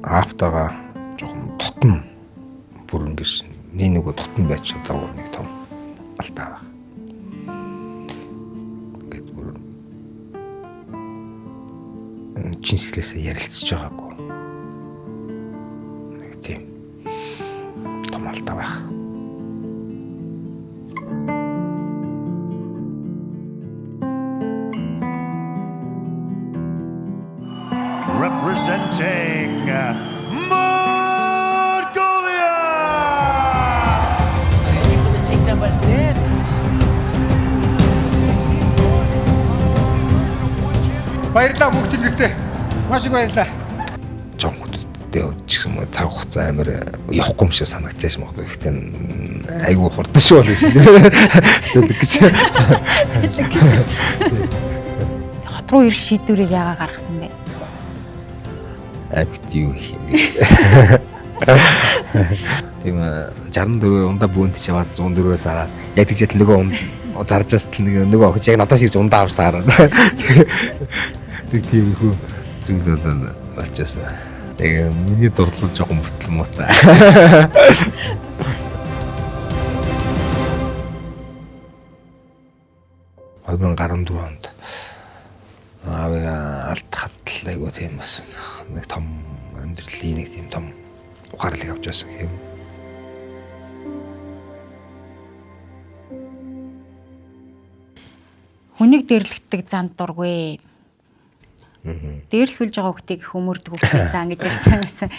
Аавтайгаа жоохон дотн бүр ингэж нэг нөгөө дотн байж чадаагүй нэг том алдаа баг. Ингээд бүр чин сэтгэлээсээ ярилцж байгаагүй. Нэг тийм том алдаа байх. Representing Mongolia! For the takedown, but then Баярлалаа мөнх тэнгэртээ. Маш их баярлалаа. Жон хүмүүстэй ч гэсэн цаг хугацаа амар явахгүй юм шиг санагдчихэж магадгүй. Гэхдээ айгүй хурдан шүү болно шин. Зэлэг гэж. Зэлэг гэж. Хот руу ирэх шийдвэрийг яагаад гаргасан бэ? Амт юу их юм. Тийм 64-ээр ундаа бөөнтж яваад 104-ээр зараад яг тэгж ятал нөгөө зарж бас нөгөө охин яг надаас ирж ундаа авч таараад. Тэг тийм хүү зүйл бол болчихсон. Тэгээ миний дурлал жоохон бүтлэн муутай. 2014 онд аавыг алдахад л айгүй тийм бас нэг том амьдралын нэг тийм том ухаарлыг авч байсан юм. Хүнийг дэрлэгддэг зам дургүй. Дээрлэхүүлж байгаа хүүхдийг хөмөрдөг хүүхдээсэн гэж ярьсан байсан.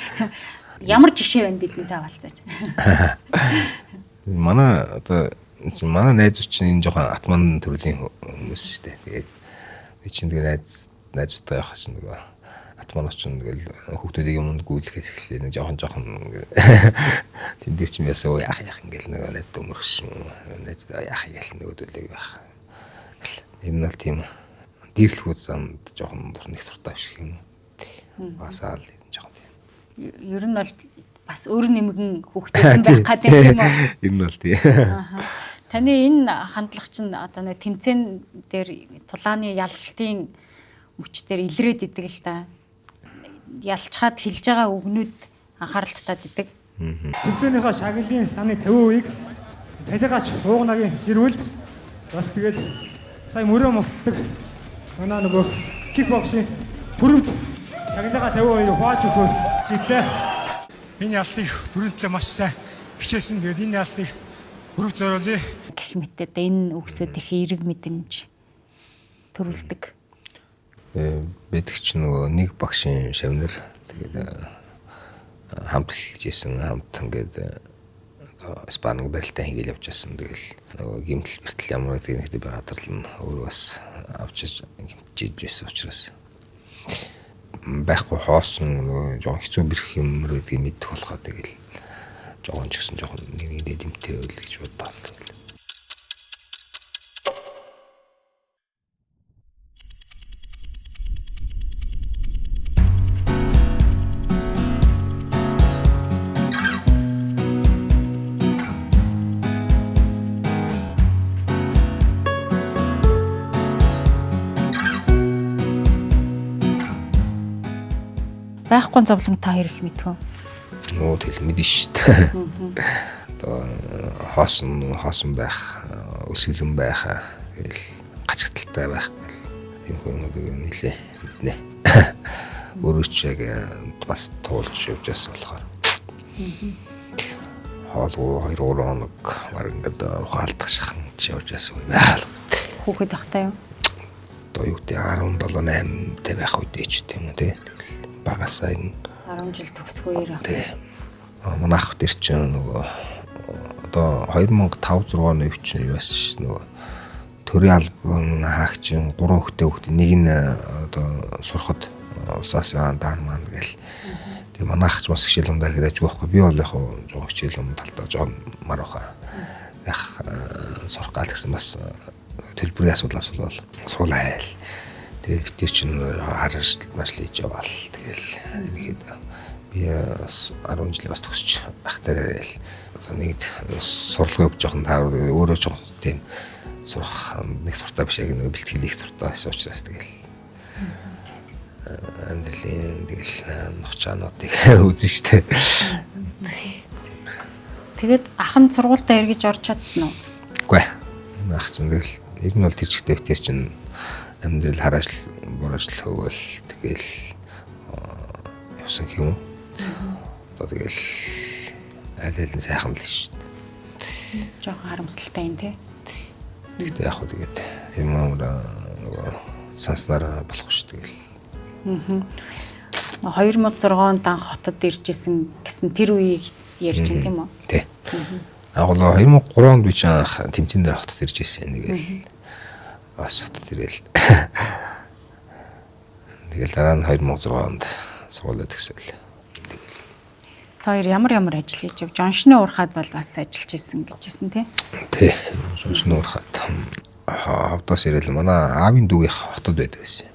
Ямар жишээ байна бидэнтэй хаваалцаач. Манай одоо манай найзууд чинь энэ жоохон атман төрлийн хүмүүс шүү дээ. Тэгээд би чинь тэгээ найзуудтай явах чинь нөгөө атман чинь тэгэл хүүхдүүдийг юмд гүйлгэхээс эхлэе нэг жоохон тэн дээр чинь ясаа яах яах ингээл нөгөө найзд өмөрөх юм. Найзд яах ингээл нөгөөдөлийг байх. Энэ нь бол тийм дээрлэхүүд занд жоохон нэг дуртай биш юм. Басаал ер нь жоохон тийм. Ер нь бол бас өөр нэмгэн хүүхдээсэн байх гэдэг юм уу? Ер нь бол тийм. Таны энэ хандлага чинь одоо нэг тэмцээн дээр тулааны ялалтын мөч дээр илрээд идэг л да. Ялчхаад хэлж байгаа үгнүүд анхаарал татаад идэг. Тэмцээнийхээ шагналын саны 50%-ийг талигаач уугнагийн жирүүл бас тэгээд сая мөрөө мултдаг манай нөгөө кикбоксing пүрэвд шагналынхаа 50%-ийг хувааж өгөхөөр чиглээ. Энэ ялтыг бүрэн төлөө маш сайн хичээсэн. Тэгээд энэ ялтыг пүрэв зориулъя. Гэх мэт одоо энэ үгсүүд их эерэг мэдрэмж төрүүлдэг. Бид ч нөгөө нэг багшийн шавнар тэгээд хамт хэлжсэн, хамт ингээд одоо спарринг барилтаа хийгээл явж байсан. Тэгэл нөгөө гимтэл бэртэл ямар гэдэг нэгтэй би гадарлан өөрөө бас авчиж гимтжиж байсан учраас байхгүй хоосон нөгөө жоохон хэцүү бэрх юм гэдгийг мэдэх болохоор тэгэл жоохон ч гэсэн жоохон нэг нэгдээ дэмтэй байл гэж бодлоо. Тэгэл байхгүй зовлон та хоёр их мэдхүү. Нөө тэгэл мэдэн шүү дээ. Одоо хоосон байх, өсгөлэн байх, тэгэл гачигдaltaй байх гэл тийм хүмүүсийг нэлээ мэднэ. Өөрөө ч яг бас туулж явж байсан болохоор. Хоолгүй 2-3 хоног баг ингээд ухаалдах шахан явж байсан юм байна. Хүүхэд багтаа юу? Одоо юу гэдэг 17 8 тай байх үед ч тийм үү те. Багасаа энэ 10 жил төгсөх үеэр. Тий. Манай ах дээр чинь нөгөө одоо 2005 6 оны үе чинь юу байсан шээ нөгөө төрийн албан хаагчин 3 хүүхдээ хүүхд нэг нь одоо сурахад улсаас даан маань гэл. Тэгээ манай ах ч бас хичээл умдаа ихэд ажиг байхгүй. Би бол яг жоохон хичээл ум талдаа жоохон мар баха. Яг сурах гал гэсэн бас төлбөрийн асуудлаас болол суулаа. Тэгээд бид тэр чинь харж маш л хийж яваал. Тэгэл ерөнхийдөө би бас 10 жилийн бас төгсч ах дээр л нэгд сурлагын өв жоохон тааруу өөрөө жоохон тийм сурах нэг суртаа биш яг нэг бэлтгэл их суртаа байсан учраас тэгэл Амьдралын тэгэл нухчаануудыг үзэн штэ. Тэгээд ах нь сургуультаа эргэж орж чадсан уу? Үгүй. Ах чинь тэгэл ер нь бол тэр чигтээ битэр чинь амьдрал хараашл бураашл хөөгөл тэгэл явсан юм уу? Одоо тэгэл аль аль нь сайхан л шүү дээ. Жохон харамсалтай юм тий. Гэхдээ яг хөө тэгээд юм амар нөгөө санснаар болох шүү тэгэл. 2006 онд анх хотод ирж исэн гэсэн тэр үеийг ярьж байна тийм үү? Тий. Агуулга 2003 онд би ч анх тэмцээн дээр хотод ирж исэн. Тэгэл бас хотод ирээл. Тэгэл дараа нь 2006 онд сургуулиа төгсөөл. Та хоёр ямар ямар ажил хийж яв? Жоншны уурхад бол бас ажиллаж исэн гэж хэлсэн тий? Тий. Жоншны уурхад хавдаас ирээл манай аавын дүүгийнх хотод байдаг гэсэн.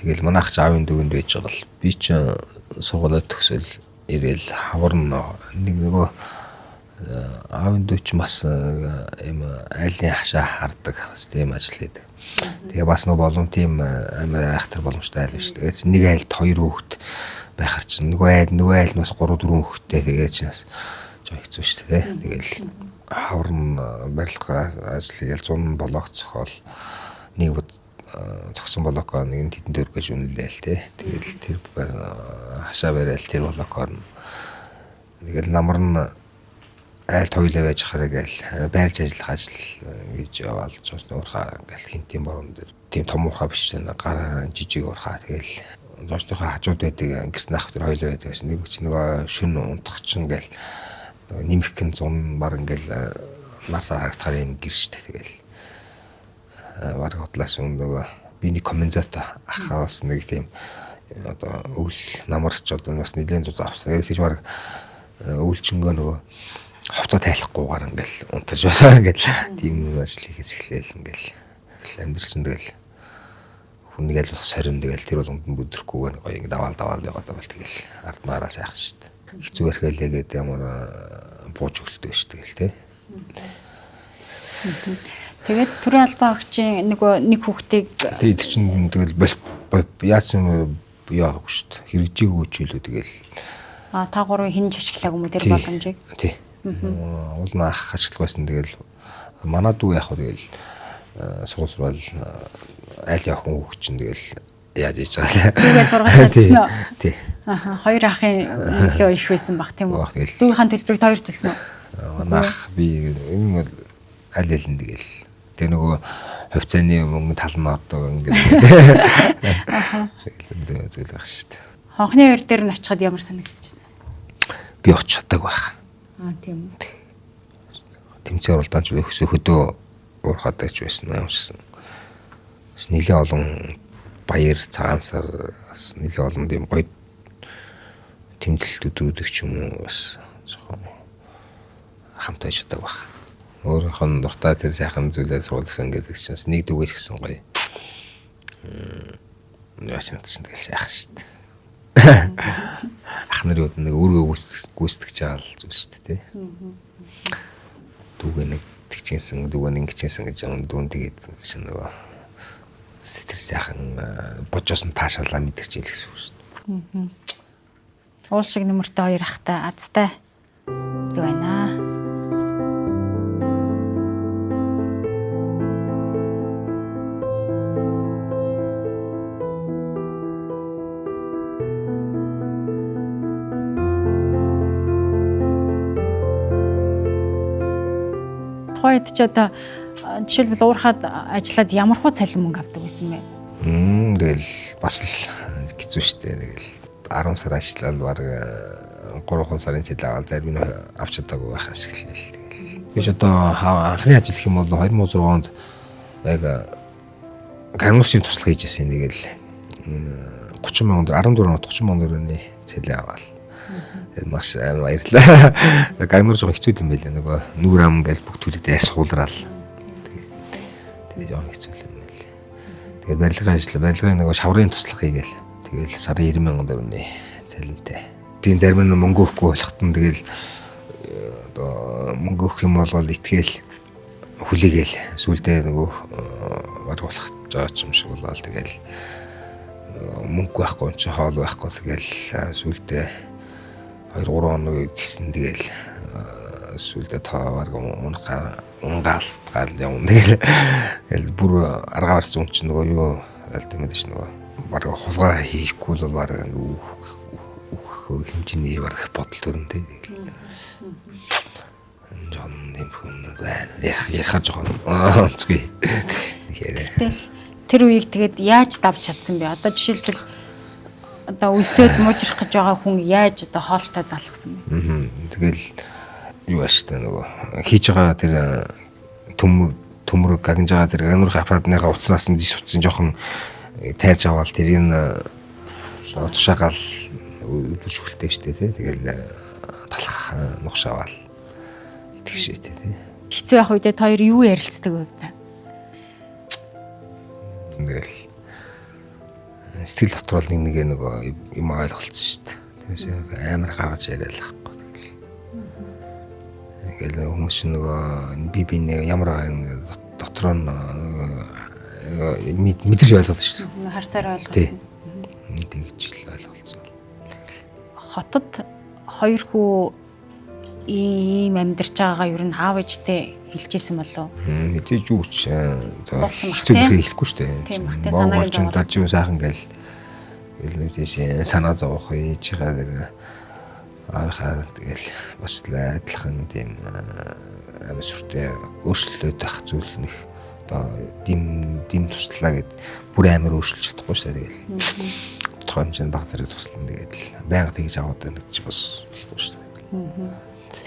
Тэгэл манайх ч аавын дүүгэнд байж байгаа л би ч сургуулиа төгсөөл ирээл хавар нэг нөгөө аавын дүү ч бас юм айлын хашаа хардаг бас тийм ажил хийдэг. Тэгээ бас нөгөө боломж тийм амар айхтар боломжтой айл биш. Тэгээд нэг айлд хоёр хүүхэд байхаар чинь нөгөө айл нь бас 3 4 хүүхэдтэй тэгээд чинь бас жоо хэцүү шүү дээ. Тэгэл хавар нь барилга ажил хийгээл 100 блок цохол нэг цогсон блокоо нэг нь тэдэн төгрөг гэж үнэлээл те. Тэгэл тэр хашаа барайл тэр блокоор нь тэгэл намар нь айлд хоёлаа байж хараа гээл байрж ажиллах ажил гэж яваал уурхаа ингээл хинтийн борон дээр тийм том уурхаа биш гар жижиг уурхаа тэгэл зоочныхоо хажууд байдаг гэрт наах тэр хоёлаа байдаг гэсэн нэг ч нөгөө шүн унтах чинь ингээл нэмэх гин зун бар ингээл нар сар харагдахаар юм гэр штэ тэгэл бараг худлаас нөгөө би нэг компенсатор ахаа бас нэг тийм одоо өвөл намарч одоо бас нэлээд зузаан авсан. Тэгээд тийч бараг өвлчөнгөө нөгөө хувцас тайлахгүйгээр ингээл унтаж басаа ингээл тийм ажил хийхээс эхлээл ингээл амьдрал чинь тэгэл хүн нэг аль болох сорин тэгэл тэр болгонд нь бүдрэхгүйгээр гоё ингээд даваал даваал яваад байвал тэгэл ард маараа сайхан шүү дээ. Хэцүү эрхэлээгээд ямар бууж өгөлтэй шүү дээ тий. Тэгээд төрийн албан агчийн нөгөө нэг хүүхдийг тий тэр чинь тэгэл яасан яагагүй шүү дээ. Хэрэгжээгүй ч илүү тэгэл та гурвын хинж ашиглаагүй юм уу тэр боломжийг? Тий. Уул нь ах ашиглах байсан тэгэл манай дүү яг хөө тэгэл сургууль айл явах хүүхд чинь тэгэл яаж хийж байгаа лээ. Дүүгээ сургууль тавьсан уу? Тий. Аха, хоёр ахын нөлөө их байсан баг тийм үү? Дүүгийн төлбөрийг хоёр төлсөн үү? Манай ах би энэ бол аль аль нь тэгэл тэг нөгөө хувьцааны мөнгө тал нь ордог ингээд. Аха. Тэгэл зөндөө зүйл байх шүү дээ. Хонхны хоёр дээр нь очиход ямар санагдчихсан? Би очих чаддаг байх. Аа тийм үү. Тэмцээн уралдаанч өсө хөдөө уурхаадаг ч байсан юмшсан. Бас нэлээд олон баяр цагаан сар бас нэлээд олон тийм гоё тэмдэглэлт өдрүүдэг ч юм уу бас жоохон хамт байж чаддаг байх. Өөрийнх нь дуртай тэр сайхан зүйлээ сургуулсан гэдэг чинь бас нэг дүүгээс гисэн гоё. Яаш чинь тэгэл сайхан шүү дээ. Ах нарын үед нэг өөргөө гүйцэтгэж байгаа л зүйл шүү дээ. Дүүгээ нэг тэгчээсэн, дүүгээ нэг ингэчээсэн гэж юм дүүн тэгээд чинь нөгөө тэр сайхан божоос нь таашаалаа мэдэрч ийл гэсэн үг шүү дээ. Уул шиг нөмөртэй хоёр ахтай азтай дүү байна. Тухайд ч одоо жишээлбэл уурхаад ажиллаад ямар хуу цалин мөнгө авдаг байсан бэ? Тэгэл бас л хэцүү шттэ. Тэгэл 10 сар ажиллаад бараг 3 сарын цэл аваад зарим нь авч чадаагүй байх ашиглал. Тэгэл би ч одоо анхны ажил гэх юм бол 2006 онд яг гангуушийн туслах хийж байсан. Тэгэл 30 мянган 14 онд 30 мянган төгрөгийн цэлээ аваад маш амар баярлалаа. Гагнуур жоохон хэцүү юм байлаа. Нөгөө нүүр ам ингээл бүх төлөгдөө суулраал. Тэгээ жоохон хэцүү юм байл. Тэгээд барилгын ажил, барилгын нөгөө шаврын туслах хийгээл. Тэгэл сарын 90 мянган төгрөгийн цалинтай. Тийм зарим нь мөнгө өгөхгүй болохт нь тэгэл одоо мөнгө өгөх юм бол итгээл хүлээгээл сүулдэ нөгөө бараг болох гэж байгаа юм шиг болоод тэгэл Мөнгө байхгүй юм чи хоол байхгүй тэгэл сүүлдээ 2 3 хоног идсэн тэгэл сүүлдээ тоо баг унгаалтгаал явна тэгэл бүр аргаа барьсан хүн чинь нөгөө юу аль тийм ээ ш нөгөө баг хулгай хийхгүй бол баг өөх хэмжээний баг бодол төрөн тэ тэгэл жоон юм хүн байна ярихаар жохон онцгүй нэг яриа. Тэр үеийг тэгээд яаж давж чадсан бэ? Одоо жишээлбэл одоо өлсөөд муужрах гэж байгаа хүн яаж одоо хоолтой залхсан бэ? Тэгэл юу ааштай нөгөө хийж байгаа тэр төмөр гагнаж байгаа тэр гагнуурах аппаратныхаа утснаас нь дис утсын жоохон тайрж аваад тэрийг утшаагаал өдөрч хүлтэй штэ тий. Тэгэл талах нухш аваад идэх шээ тий. Хэцүү байх үедээ та хоёр юу ярилцдаг вэ та? Тэгэл сэтгэл дотор бол нэг нэгэ нөгөө юм ойлголцсон шүү дээ. Тэрнээс амар гаргаж яриад л байхгүй. Тэгэл ингээл хүмүүс чинь нөгөө би бинээ ямар дотроо нь мэдэрч ойлгоод шүү дээ. Харцаар ойлгосон. Тэгж л ойлголцсон. Хотод хоёр хүү ийм амьдарч байгаагаа ер нь аав ээжтэй хэлжсэн болов уу? Мэдээж юу ч хэцүү хэрэг хэлэхгүй шүү дээ. Монгол ч дажгүй сайхан гэл мэдээж санаа зовох ээжийнхаа тэр аавынхаа тэгэл бас л адилхан тийм амар сүртэй өөрчлөлт байх зүйл нэг одоо дэм туслаа гэд бүр амар өөрчилж чадахгүй шүү дээ. Тэгэл тодорхой хэмжээнд баг зэрэг туслана тэгээд л байнга тэгж аваад байна гэж бас болохгүй шүү дээ.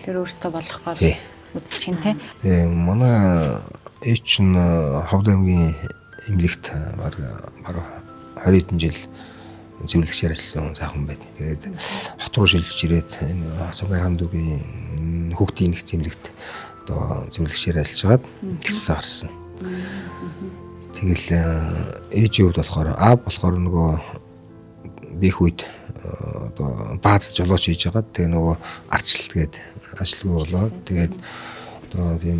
Тэр өөртөө болох гол үзэж чинь те. Манай ээж чинь Ховд аймгийн эмнэлэгт баг 20 хэдэн жил цэвэрлэгчээр ажилласан сайхан байт. Тэгээд хот руу шилжиж ирээд энэ Сумгархан дүүгийн хүүхдийн нэг зэмлэгт одоо цэвэрлэгчээр ажиллаж байгаад тэглээ гарсан. Тэгэл ээжийн хувьд болохоор аав болохоор нөгөө бих үед одоо бааз жолооч хийж байгаад тэгээ нөгөө арчлалт гээд ажилгүй болоод тэгээд одоо тийм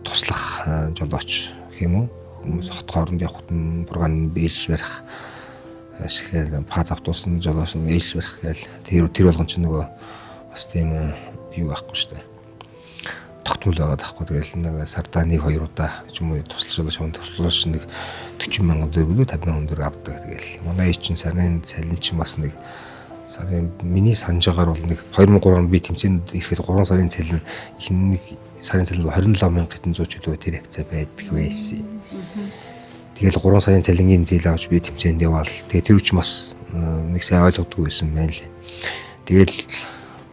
туслах жолооч гэх юм уу хүмүүс хот хооронд явхад нь програм бэлж барих ашиглал паз автобус нь жолооч нь ээлж барих гээл тэр болгон чинь нөгөө бас тийм юу байхгүй шүү дээ. Тогтмол байгаад байхгүй. Тэгэл нэг сардаа 1 2 удаа ч юм уу туслах жолооч хүн туслаач нэг 40 мянган төгрөг үү 50 мянган төгрөг авдаг. Тэгэл манай ээж чинь сарын цалин чинь бас нэг сарын миний санаж байгаагаар бол нэг 2003 онд би тэмцээнд ирэхэд 3 сарын цалин их нэг сарын цалин 27 мянга хэдэн зуун чөлөө тэр хавцаа байдаг байсан. Тэгэл 3 сарын цалингийн зээл авч би тэмцээнд яваал. Тэгээ тэр үуч бас нэг сайн ойлгодгүй байсан байна лээ. Тэгэл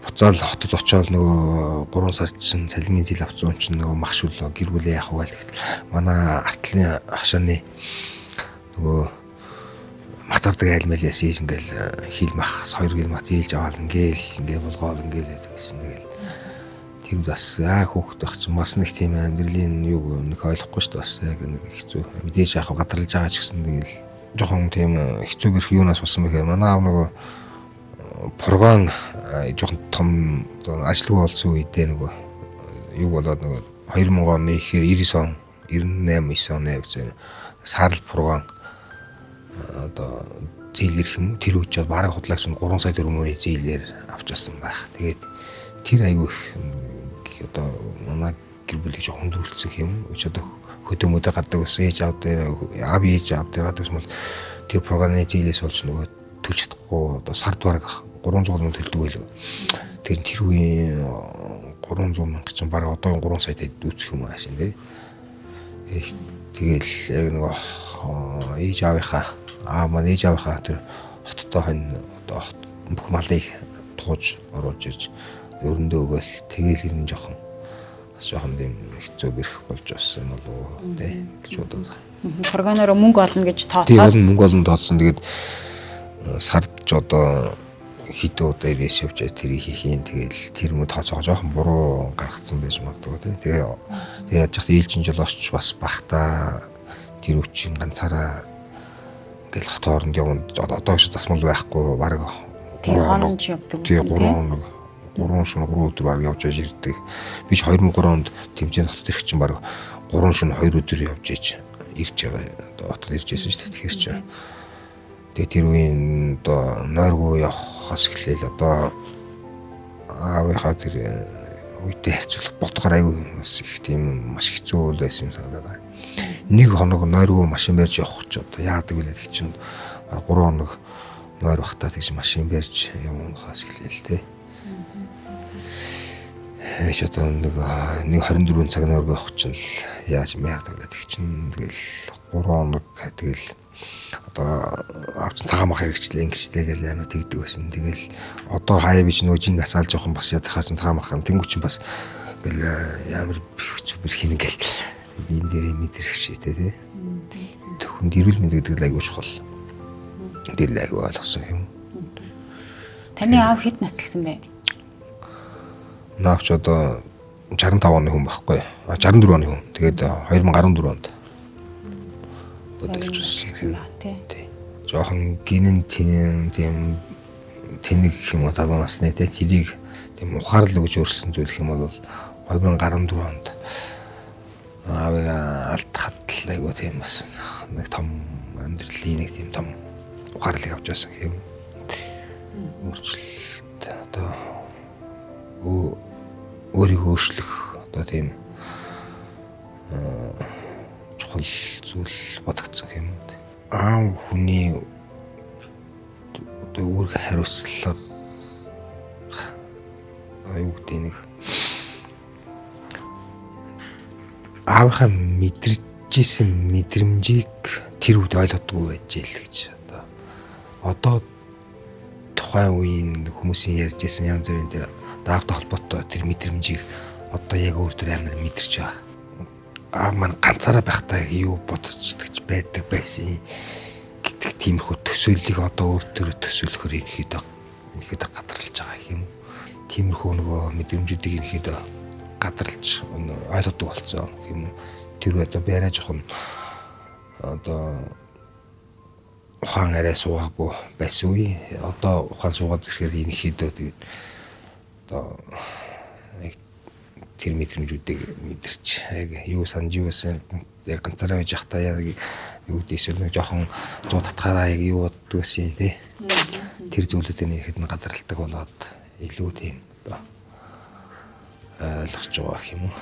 буцаал хотод очиод нөгөө 3 сар чинь цалингийн зээл авсан чинь нөгөө мах шүл гэр бүлээ яах вэ гэхэд манай артлын хашааны нөгөө мах зардаг айлмалаас ийж ингээл хил мах 2 кг мах зээлж аваад ингээл ингээ болгоол ингээл гэдэг гэсэн. Тэгэл тэр бас хүүхэд байх чинь бас нэг тийм амьдралын юу нэг ойлгохгүй шүү дээ бас яг нэг хэцүү. Мэдээж яг гадарлаж байгаа ч гэсэн тэгэл жоохон тийм хэцүү бэрх юунаас болсон бэхээр манай аав нөгөө програм жоохон том ажилгүй болсон үедээ нөгөө юу болоод нөгөө 2000 оны ихээр 99 он 98 9 оны гэсэн сарл програм одоо зээл ирэх юм тэр үед ч бараг худлаагч 3 сая төгрөгийн зээлээр авч байсан байх. Тэгээд тэр айгүй их одоо манай гэр бүлийг жоохон хүндрүүлсэн юм. Үч одоо хөдөөмөдөө гардаг байсан ээж аав дээр аав ээж аав дээр гардаг байсан бол тэр програмны зээлээс болж нөгөө төлж чадахгүй одоо сард бараг 300 мянга төлдөг байлгүй. Тэр үеийн 300 мянга чинь бараг одоогийн 3 сая үүсэх юм аашин тий. Тэгэл яг нөгөө ээж аавынхаа аав маань ээж аавынхаа тэр хоттой хонь одоо бүх малыг тууж оруулж ирж өрөндөө өгөөл тэгэл ер нь жоохон бас жоохон тийм хэцүү бэрх болж болсон юм болов уу тий гэж бодод. Програмаараа мөнгө олно гэж тооцоод. Тийм олон мөнгө олно тооцсон. Тэгээд сард ч одоо хэдэн удаа ирээс явж тэрийг хийх юм. Тэгэл тэр мө тооцоогоо жоохон буруу гаргацсан байж магадгүй тий. Тэгээ яаж яхад ээлжин жолооч бас бахта тэр үеийн ганцаараа ингээл хот хооронд явна. Одоо шиг засмал байхгүй бараг 3 хоног явдаг. Тий 3 хоног 3 шөнө 3 өдөр бараг явж аж ирдэг. Би ч 2003 онд тэмцээнд хотод ирэх чинь бараг 3 шөнө 2 өдөр явж иж ирж байгаа. Одоо хотод ирж байсан шүү дээ. Тэгэхээр чи Тэгээ тэр үеийн одоо нойргүй явахаас эхлээл одоо аавынхаа тэр үедээ харьцуулах бодгоор аюу бас их тийм маш хэцүү байсан юм санагдаад байна. Нэг хоног нойргүй машин барьж явах ч одоо яадаг вэ гэх чинь 3 хоног нойр бахтаа тэгж машин барьж явахаас эхлээл те. Эш одоо нэг 24 цаг нойргүй явах чинь яаж яадаг вэ гэх чинь тэгэл 3 хоног тэгэл одоо авч цагаан мах хэрэгчлээ ингэжтэй гэл амар тэгдэг байсан. Тэгэл одоо хаяа би ч нөгөө жинг асаал жоохон бас ядархаа чинь цагаан мах тэнгуү чинь бас гэл амар хэцүү бэр хин гэл би энэ дээр мэдрэх шийтэй тий. Төхөнд эрүүл мэнд гэдэг л айгүй чухал. Тэр л айгүй ойлгосон юм. Таны аав хэд наслсан бэ? Наавч одоо 65 оны хүн байхгүй. А 64 оны хүн. Тэгээд 2014 онд бодолж тий. Жохон гинэн тийм тэнэг гэх юм уу залуу насны тий тэрийг тийм ухаарлал өгж өөрчилсөн зүйл гэх юм бол 2014 онд аавыг алдахад л айгүй тийм бас нэг том амьдралын нэг тийм том ухаарлыг авч байсан гэх юм. Өөрчлөлт одоо өөрийгөө өөрчлөх одоо тийм чухал зүйл бодогдсон юм. Аав хүний одоо үүрэг хариуцлага юу гэдэг нэг аавынхаа мэдэрчээсэн мэдрэмжийг тэр үед ойлгодгүй байж л гэж одоо тухайн үеийн хүмүүсийн ярьж исэн янз бүрийн тэр даавтай холбоотой тэр мэдрэмжийг одоо яг өөр төр амар мэдэрч байгаа. Аав маань ганцаараа байхдаа юу бодчихдаг ч байдаг байсан гэдэг тиймэрхүү төсөөллийг одоо өөр төрөө төсөөлөхөр ерөнхийдөө гадарлаж байгаа юм. Тиймэрхүү нөгөө мэдрэмжүүдийг ерөнхийдөө гадарлаж ойлгодог болсон юм. Тэр одоо би арай жоохон одоо ухаан арай суугаагүй байсан үе. Одоо ухаан суугаад ирэхээр ерөнхийдөө тэгээд одоо тэр мэдрэмжүүдийг мэдэрч яг юу санаж юу байсан яг ганцаараа байж байхдаа яг юу гэдэг эсвэл нэг жоохон зуу татгаараа яг юу боддог байсан тий. Тэр зүйлүүдийг ихэд нь гадралдаг болоод илүү тийм одоо ойлгож байгаа гэх юм уу.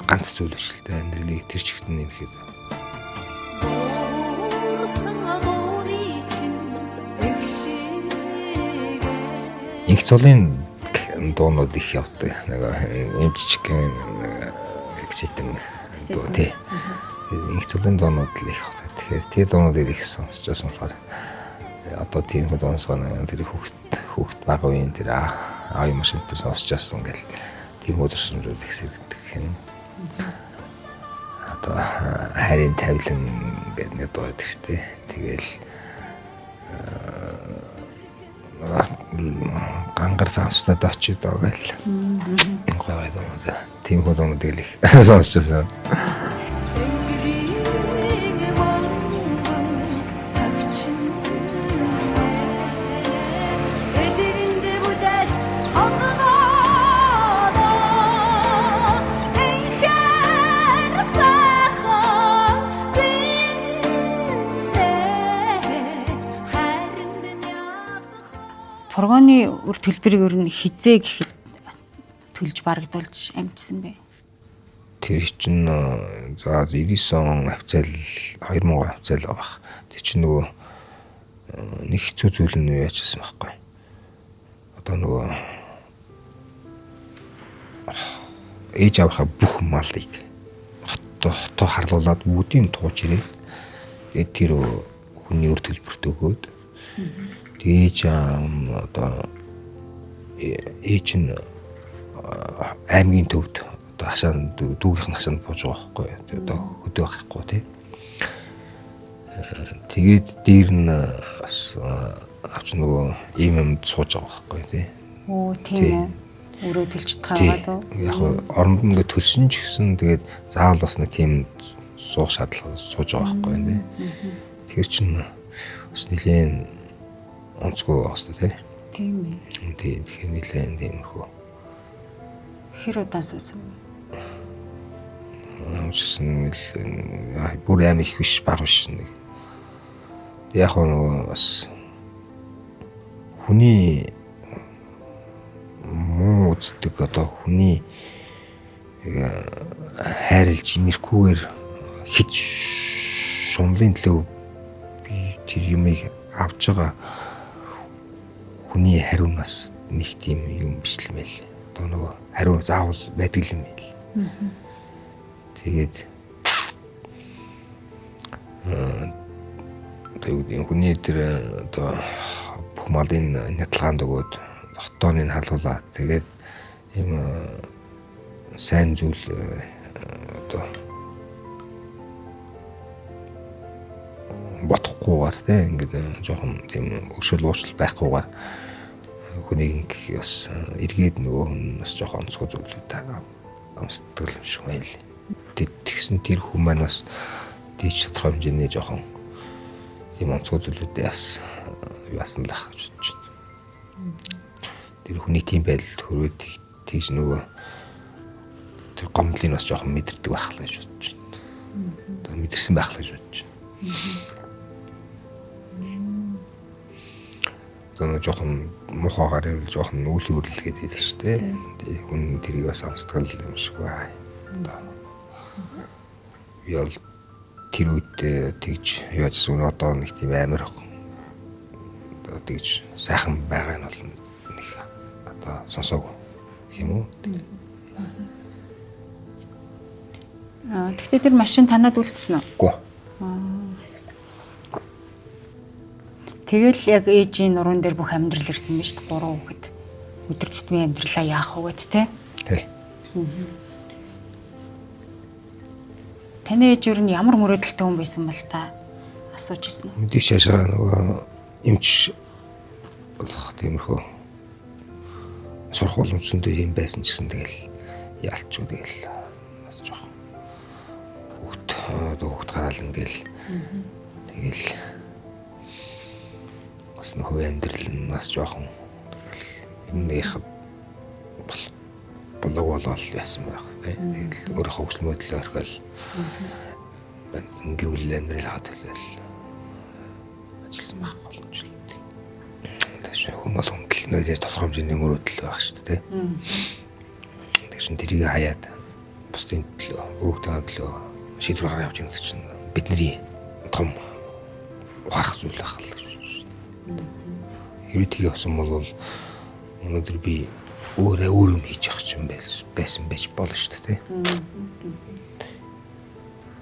Ганц зүйл биш л дээ амьдралыг тэр чигт нь ихэд. Инх цулын дуунууд их явдаг. Нэг юм жижигхэн экситэн дуу тий. Инх цулын дуунууд л их явдаг. Тэгэхээр тэр дуунуудыг их сонсч байсан болохоор одоо тийм хөө дуунсаа тэр хүүхд бага үеийн тэр аа юм шиг тэр сонсч байсан гэл тийм өдөрсөмжүүд их сэргэдэг юм. Одоо хайрын тавилан гэдэг нэг дуу байдаг шүү дээ. Тэгэл гангар зансуудад очиж байгаа л. Гой гой дуунууд. Тийм хөө дуунуудыг л их сонсч байсан. Пургооны үр төлбөрийг ер нь хизээ гэхэд төлж барагдуулж амжсан бэ? Тэр чинь за 99 он хавцаал 2000 он хавцаал байгаа. Тэр чинь нөгөө нэг хэцүү зүйл нь яачсан байхгүй. Одоо нөгөө ээж авийнхаа бүх малыг хотоо харлуулад бүгдийг тууж ирээд тэгээд тэр хүний үр төлбөрт өгөөд ээж одоо ээж нь аймгийн төвд одоо хашаан дүүгийнх нь хашаанд бууж байгаа байхгүй одоо хөдөө гарахгүй тий. Тэгээд дээр нь бас авч нөгөө ийм юмд сууж байгаа байхгүй тий. Оо тийм үү. Өрөө төлж таараад уу? Яг оронд ингээд төлсөн ч гэсэн тэгээд заавал бас нэг тийм суух шаардлага сууж байгаа байхгүй тий. Тэгэхээр чинь бас нэлээд онцгой байх хэрэгтэй тий. Тийм ээ. Тий, тэгэхээр нэлээд тиймэрхүү. Хэр удаан суусан бэ? Амжсан бүр аим их биш, бага биш нэг Яг нөгөө бас хүний муу үздэг одоо хүний хайрлж инэрхүүгээр хит шунлын төлөө би тэр юмыг авч байгаа хүний хариу нь бас нэг тийм юм биш л юм байл. Одоо нөгөө хариу заавал байдаг юм байл. Тэгээд одоо хүний тэр одоо бүх малын няталгаанд өгөөд хотооны харлуулаад тэгээд ийм сайн зүйл одоо бодохгүйгээр те ингээд жоохон тийм өршөөл уучлал байхгүйгээр хүнийг ингэх бас эргээд нөгөө хүн бас жоохон онцгой зүйлүүд амсдаг юм шиг байл. Тэгсэн тэр хүн маань бас тийч тодорхой хэмжээний жоохон тийм онцгой зүйлүүдээ бас яасан л ах гэж бодож байна. Тэр хүний тийм байдалд хүрээд тэгж нөгөө тэр гомдлыг бас жоохон мэдэрдэг байх л гэж бодож байна. Одоо мэдэрсэн байх л гэж бодож байна. Одоо жоохон муухайгаар ирвэл жоохон үйл үрэл гэдэг л шүү дээ. Тэг хүн тэрийг бас амсдаг юм шиг бай. Одоо би бол тэр үед тэгж яажсэн үнэ одоо нэг тийм амар одоо тэгж сайхан байгаа нь бол нэг одоо сонсоогүй юм уу. Аа тэгтээ тэр машин танад үлдсэн үү? Үгүй. Тэгэл яг ээжийн нуруунд дээр бүх амьдрал ирсэн биз дээ. 3 хүүхэд. Өдөр тутмын амьдралаа яах вэ гэд те? Тий. Таны ээж ер нь ямар мөрөөдөлтэй хүн байсан бол та асууж ирсэн үү? Мэдээж шашаа нөгөө эмч болох тиймэрхүү сурах боломжтой юм байсан ч гэсэн тэгэл яалчгүй тэгэл бас жоох хүүхд одоо хүүхд гараал ингээл тэгэл бас нөхөө амьдрал нь бас жоохон тэгэл юм ярихад болог болол яасан байх тий. Тэгэл өөрийнхөө хүсэл мөрөөдлөө орхиол гэр бүлийн амьдрал хаад төлөөл ажилласан байх боломжтой. Тэгш хүн болгонд л нөө тодорхой хэмжээний мөрөөдөл байх шүү дээ. Тэгш тэрийг хаяад бусдын төлөө, өрөвдөн төлөө шийдвэр гаргаж явж байгаа чинь бидний том ухаарах зүйл байх л гэж байна. Хэрвээ тийг явсан бол өнөөдөр би өөрөө өөр юм хийж явах юм байсан байж болно шүү дээ.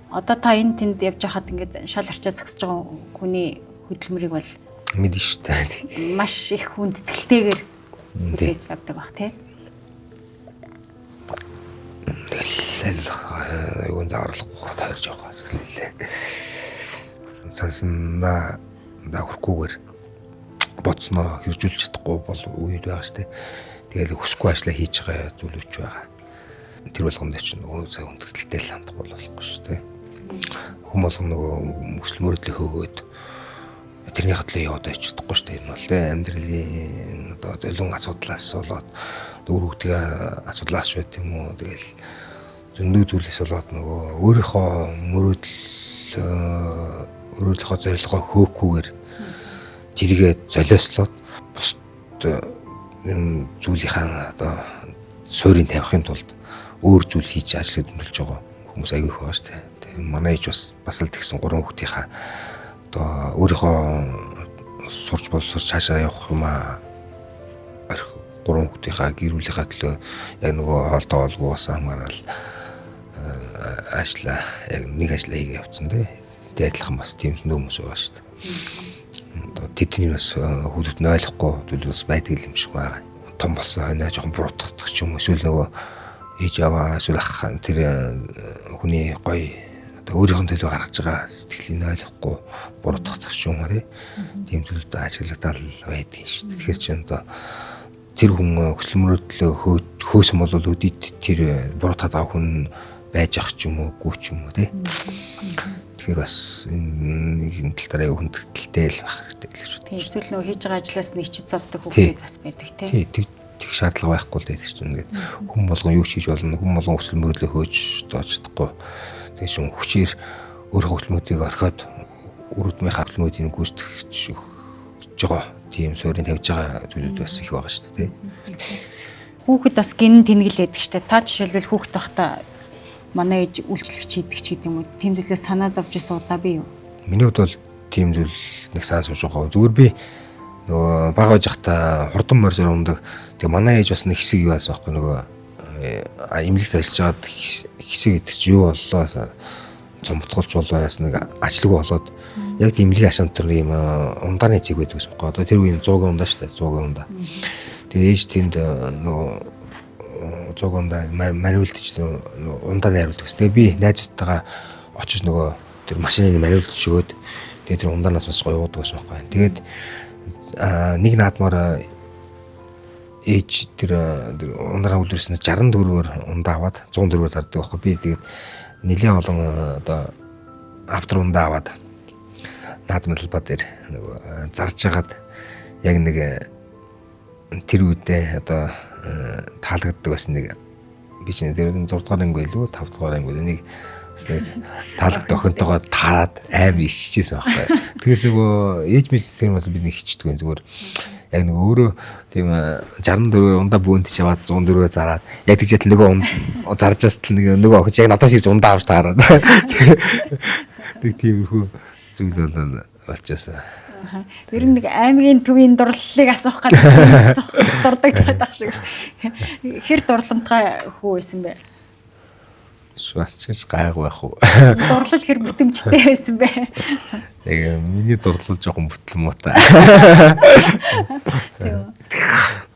Одоо та энэ тэнд явж хахад ингээд шал арчаа зогсож байгаа хүний хөдөлмөрийг бол мэднэ шүү дээ. Маш их хүндэтгэлтэйгээр хүлээж авдаг бах тий. Тэгэл юун зааварлахгүй тойрж явах хэсгэлээ. Санснаа хүрэхгүйгээр бодсноо хэрэгжүүлж чадахгүй бол үед байгаа шүү дээ. Тэгэл хүсэхгүй ажлаа хийж байгаа зүйлүүч байгаа. Тэр болгонд чинь нөгөө цаг хүндэтгэлтэй л хандахгүй болохгүй шүү дээ. Хүн болгон нөгөө хүсэл мөрөөдлөө хөөгөөд тэрний хатлаа яваад байж чадахгүй шүү дээ. Энэ бол амьдралын одоо золион асуудлаас болоод үр хөвгтийн асуудлаас ч байт юм уу. Тэгэл зөндөө зүйлээс болоод нөгөө өөрийнхөө мөрөөдөл өөрийнхөө зорилгоо хөөхгүйгээр тэрийгэ золиослоод бусд юм зүйлийнхаа одоо суурийг тавихын тулд өөр зүйл хийж ажиллаж өндөрлж байгаа хүмүүс аягүй их байгаа шүү дээ. Тэгээ манай ээж бас л тэгсэн 3 хүүхдийнхаа одоо өөрийнхөө сурч боловсрч цаашаа явах юм аа 3 хүүхдийнхаа гэр бүлийнхаа төлөө яг нөгөө хоолтой олгоос хамаарал ажлаа яг нэг ажлаа хийгээ явцсан тий. Тэгээ адилхан бас тийм зөндөө хүмүүс байгаа шүү дээ. Одоо тэдний бас хүүхдүүд нь ойлгохгүй зүйл бас байдаг юм шиг байгаа. Том болсон хойноо жоохон буруутгах ч юм уу эсвэл нөгөө ээж аваа эсвэл ах тэр хүний гоё одоо өөрийнх нь төлөө гаргаж байгаа сэтгэлийг ойлгохгүй буруутгах ч юм уу тий. Тийм зүйлд ажиглагдал байдаг шүү дээ. Тэгэхээр чи одоо тэр хүн хүсэл мөрөөдлөө хөөсөн бол өдөрт тэр буруутгаад байгаа хүн байж ах ч юм уу гүү ч юм уу тий. Тэгэхээр бас энэ нэг тал дээр аюу хүндэтгэлтэй л байх хэрэгтэй л гэж бодсон. Эсвэл нөгөө хийж байгаа ажлаас нэг чид зовдөг хүүхдүүд бас байдаг тий. Тий, тэг шаардлага байхгүй л байдаг чинь ингээд хүн болгон юу ч хийж болно, хүн болгон хүсэл мөрөөдлөө хөөж одоо чадахгүй. Тэгээ шин хүчээр өөрийнхөө хүсэл мөрөөдлийг орхиод үр удмынхаа төлмүүдийг гүйцэтгэж өгч байгаа тийм суурийг тавьж байгаа зүйлүүд бас их байгаа шүү дээ. Хүүхэд бас гин тэнэгэл байдаг шүү дээ. Та жишээлбэл хүүхэд байхдаа манай ээж үйлчлэгч хийдэг ч гэдэг юм уу. Тийм зүйлээс санаа зовж исэн удаа би юу? Миний хувьд бол тийм зүйл нэг санаа зовж байгаа. Зүгээр би нөгөө бага байж байхдаа хурдан морьсоор ундаг. Тэгээ манай ээж бас нэг хэсэг юу байсан байхгүй нөгөө эмнэлэгт ажиллаж байгаад хэсэг гэдэг чи юу боллоо цомтголж болоо яасан нэг ажилгүй болоод яг тийм эмнэлгийн ашаан дотор нэг юм ундааны цэг байдаг гэсэн байхгүй. Одоо тэр үеийн 100-ийн ундаа шүү дээ, 100-ийн ундаа. Тэгээ ээж тэнд нөгөө 100 ундаа маниулдаж нөгөө ундаа найруулдаг гэсэн. Тэгээ би найзуудтайгаа очиж нөгөө тэр машиныг маниулдаж өгөөд тэгээ тэр ундаанаас бас гоё уудаг гэсэн байхгүй. Тэгээд нэг наадмаар ээж тэр ундраа үлдэрсэн 64-өр ундаа аваад 104-өр зардаг байхгүй. Би тэгээд нэлээд олон одоо автор ундаа аваад наадмын талбай дээр нөгөө зарж хагаад яг нэг тэр үедээ одоо таалагддаг бас нэг би чинь тэр 6 дугаар анги байлгүй 5 дугаар анги байлгүй нэг бас нэг таалагддаг охинтойгоо таарад амар иччихсэн байхгүй. Тэрээс нөгөө ээж мэд тэр бас бид нэг хичдэг зүгээр яг нэг өөрөө тийм 64-өр ундаа бөөнтж аваад 104-өр зараад яг тэгж ятал нөгөө зарж бас л нэг нөгөө охин яг надаас ирж ундаа авч таарад. Тэг тиймэрхүү зүйл бол болчихсон. Ер нь нэг аймгийн төвийн дурлалыг асуух гэж дурдаг таах шиг. Хэр дурламтгай хүү байсан бэ? Бас ч гэж гайгүй байх уу. Дурлал хэр бүтэмжтэй байсан бэ? Яг миний дурлал жоохон бүтэл муутай.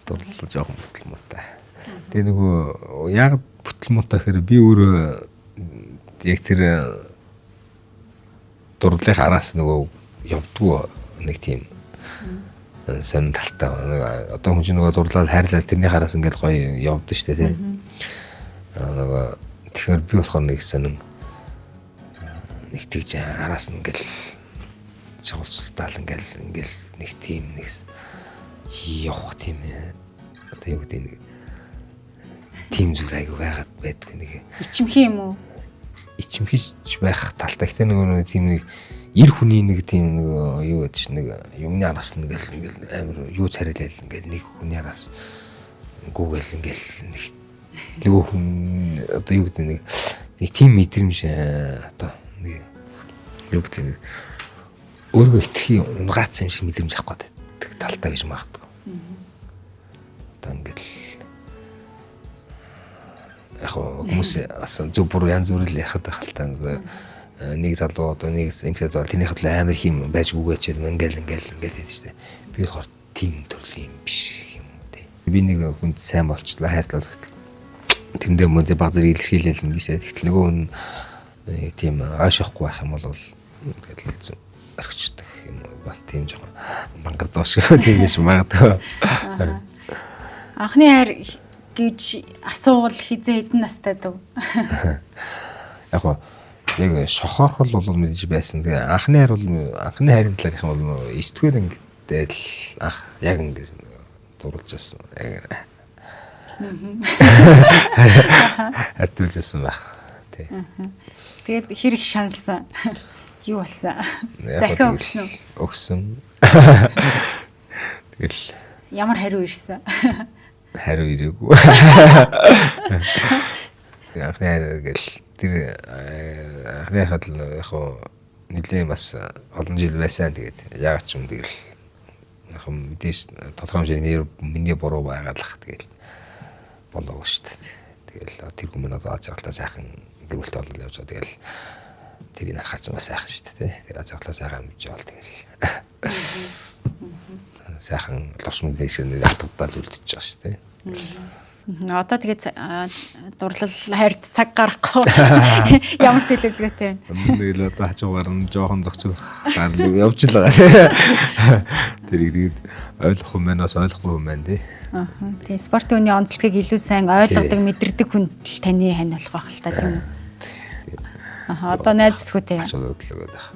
Дурлал жоохон бүтэл муутай. Тэгээ нөгөө яг бүтэл муутай гэхээр би өөрөө яг тэр дурлалын араас нөгөө явдггүй нэг тийм сонин талтай. Одоо хүн чинь нөгөө дурлал хайрлал тэрний хараас ингээд гоё явдсан шүү дээ тий. Нөгөө тэгэхээр би болохоор нэг сонин нэг тэгж араас нь ингээл шавцалтаал ингээл ингээл нэг тийм нэг явах тийм одоо юу гэдэг нэг тийм зүйл айгу байгаад байдгүй нэг ичимхий юм уу? Ичимхийч байх талтай. Гэтэ нөгөө тийм нэг эр хүний нэг тийм нэг юу гэдэг чинь нэг юмны араас нь ингээл ингээл амар юу царайлал ингээл нэг хүний араас гүгэл ингээл нэг нөгөө хүн одоо юу гэдэг нэг тийм мэдрэмж одоо нэг юу гэдэг нэг өөрийгөө хитрхи унгаацсан юм шиг мэдрэмж авах гэдэг талтай гэж магадгүй. Одоо ингээл яг хүмүүс бас зөв буруу янз бүр л ярихад байх л та. Нэг залуу одоо нэг эмэгтэй бол тэрнийх төлөө амар хийм байж гүгээч ингээл ингээл ингээл гэдэг чинь. Би болохоор тийм төрлийн юм биш юм тий. Би нэг хүнд сайн болчлаа хайрлал гэтэл тэрэндээ мөн баг зэрэг илэрхийлэл ингэ шээ. Гэтэл нөгөө хүн тийм ойшоохгүй байх юм бол тэгэл орхичдаг юм бас тийм жоохон мангар доош тийм биш магадгүй. Анхны хайр гэж асуувал хизээ хэдэн настай дөө? Яг гоо яг шохоорхол бол мэдээж байсан. Тэгээ анхны хайр бол анхны хайрын талаар их юм бол 9 дугаар ангидээ л анх яг ингэ дурлж байсан. Яг хайртуулж байсан байх. Тий. Тэгээд хэр их шаналсан? Юу болсон? Захиа өгсөн үү? Өгсөн. Тэгэл ямар хариу ирсэн? Хариу ирээгүй. Анхны хайр гэл тэр анхны хайр л яг нэлээд бас олон жил байсан. Тэгээд яагаад ч юм тэгэл яг мэдээж тодорхой хэмжээний миний буруу байгаад л тэгэл болоогүй шүү дээ. Тэгэл тэр хүмүүс одоо аз жаргалтай сайхан гэр бүлтэй болол явж байгаа. Тэгэл тэрийг харахад бас сайхан шүү дээ. Тэр аз жаргалтай сайхан амьж явал тэгэл сайхан лурш мэдээж хатгадал үлдчихэж байгаа шүү дээ. Одоо тэгээд дурлал хайрт цаг гаргахгүй ямар төлөвлөгөөтэй байна? Нэг л одоо хажуугаар нь жоохон зохицуулах гарлыг явж л байгаа. Тэрийг тэгээд ойлгох юм байна бас ойлгохгүй юм байна тий. Аа. Тийм спортын үний онцлогийг илүү сайн ойлгодог, мэдэрдэг хүн л таны хань болох байх л та тийм үү? Аа одоо найз бүсгүйтэй. Асуудал төлөвлөгөөд байх.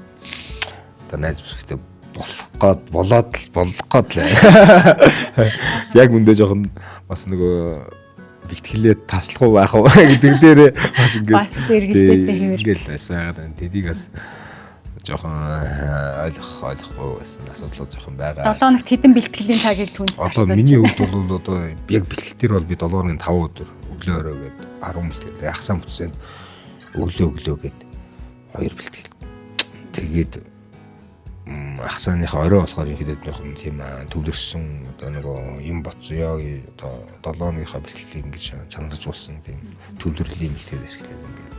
Одоо найз бүсгүйтэй болох гээд болоод л болох гээд л. Яг үндэ жоохон бас нөгөө бэлтгэлээ таслах уу байх уу гэдэг дээр бас ингээд бас эргэлзээтэй хэвэр. Ингээл бас байгаад байна. Тэрийг бас Жохон ойлгохгүй байсан асуудлууд жохон байгаа. 7 хоногт хэдэн бэлтгэлийн цагийг түнд Одоо миний хувьд бол одоо яг бэлтгэл дээр бол би 7 хоногийн 5 өдөр өглөө орой гээд 10 бэлтгэл. Ахсаа бүтсэнд өглөө гээд 2 бэлтгэл. Тэгээд ахсааныхаа орой болохоор ерөнхийдөө жоохон тийм төвлөрсөн одоо нөгөө юм бодсон одоо 7 хоногийнхаа бэлтгэлийг ингэж чанаржуулсан тийм төвлөрлийн бэлтгэл хэсгэлээ ингээд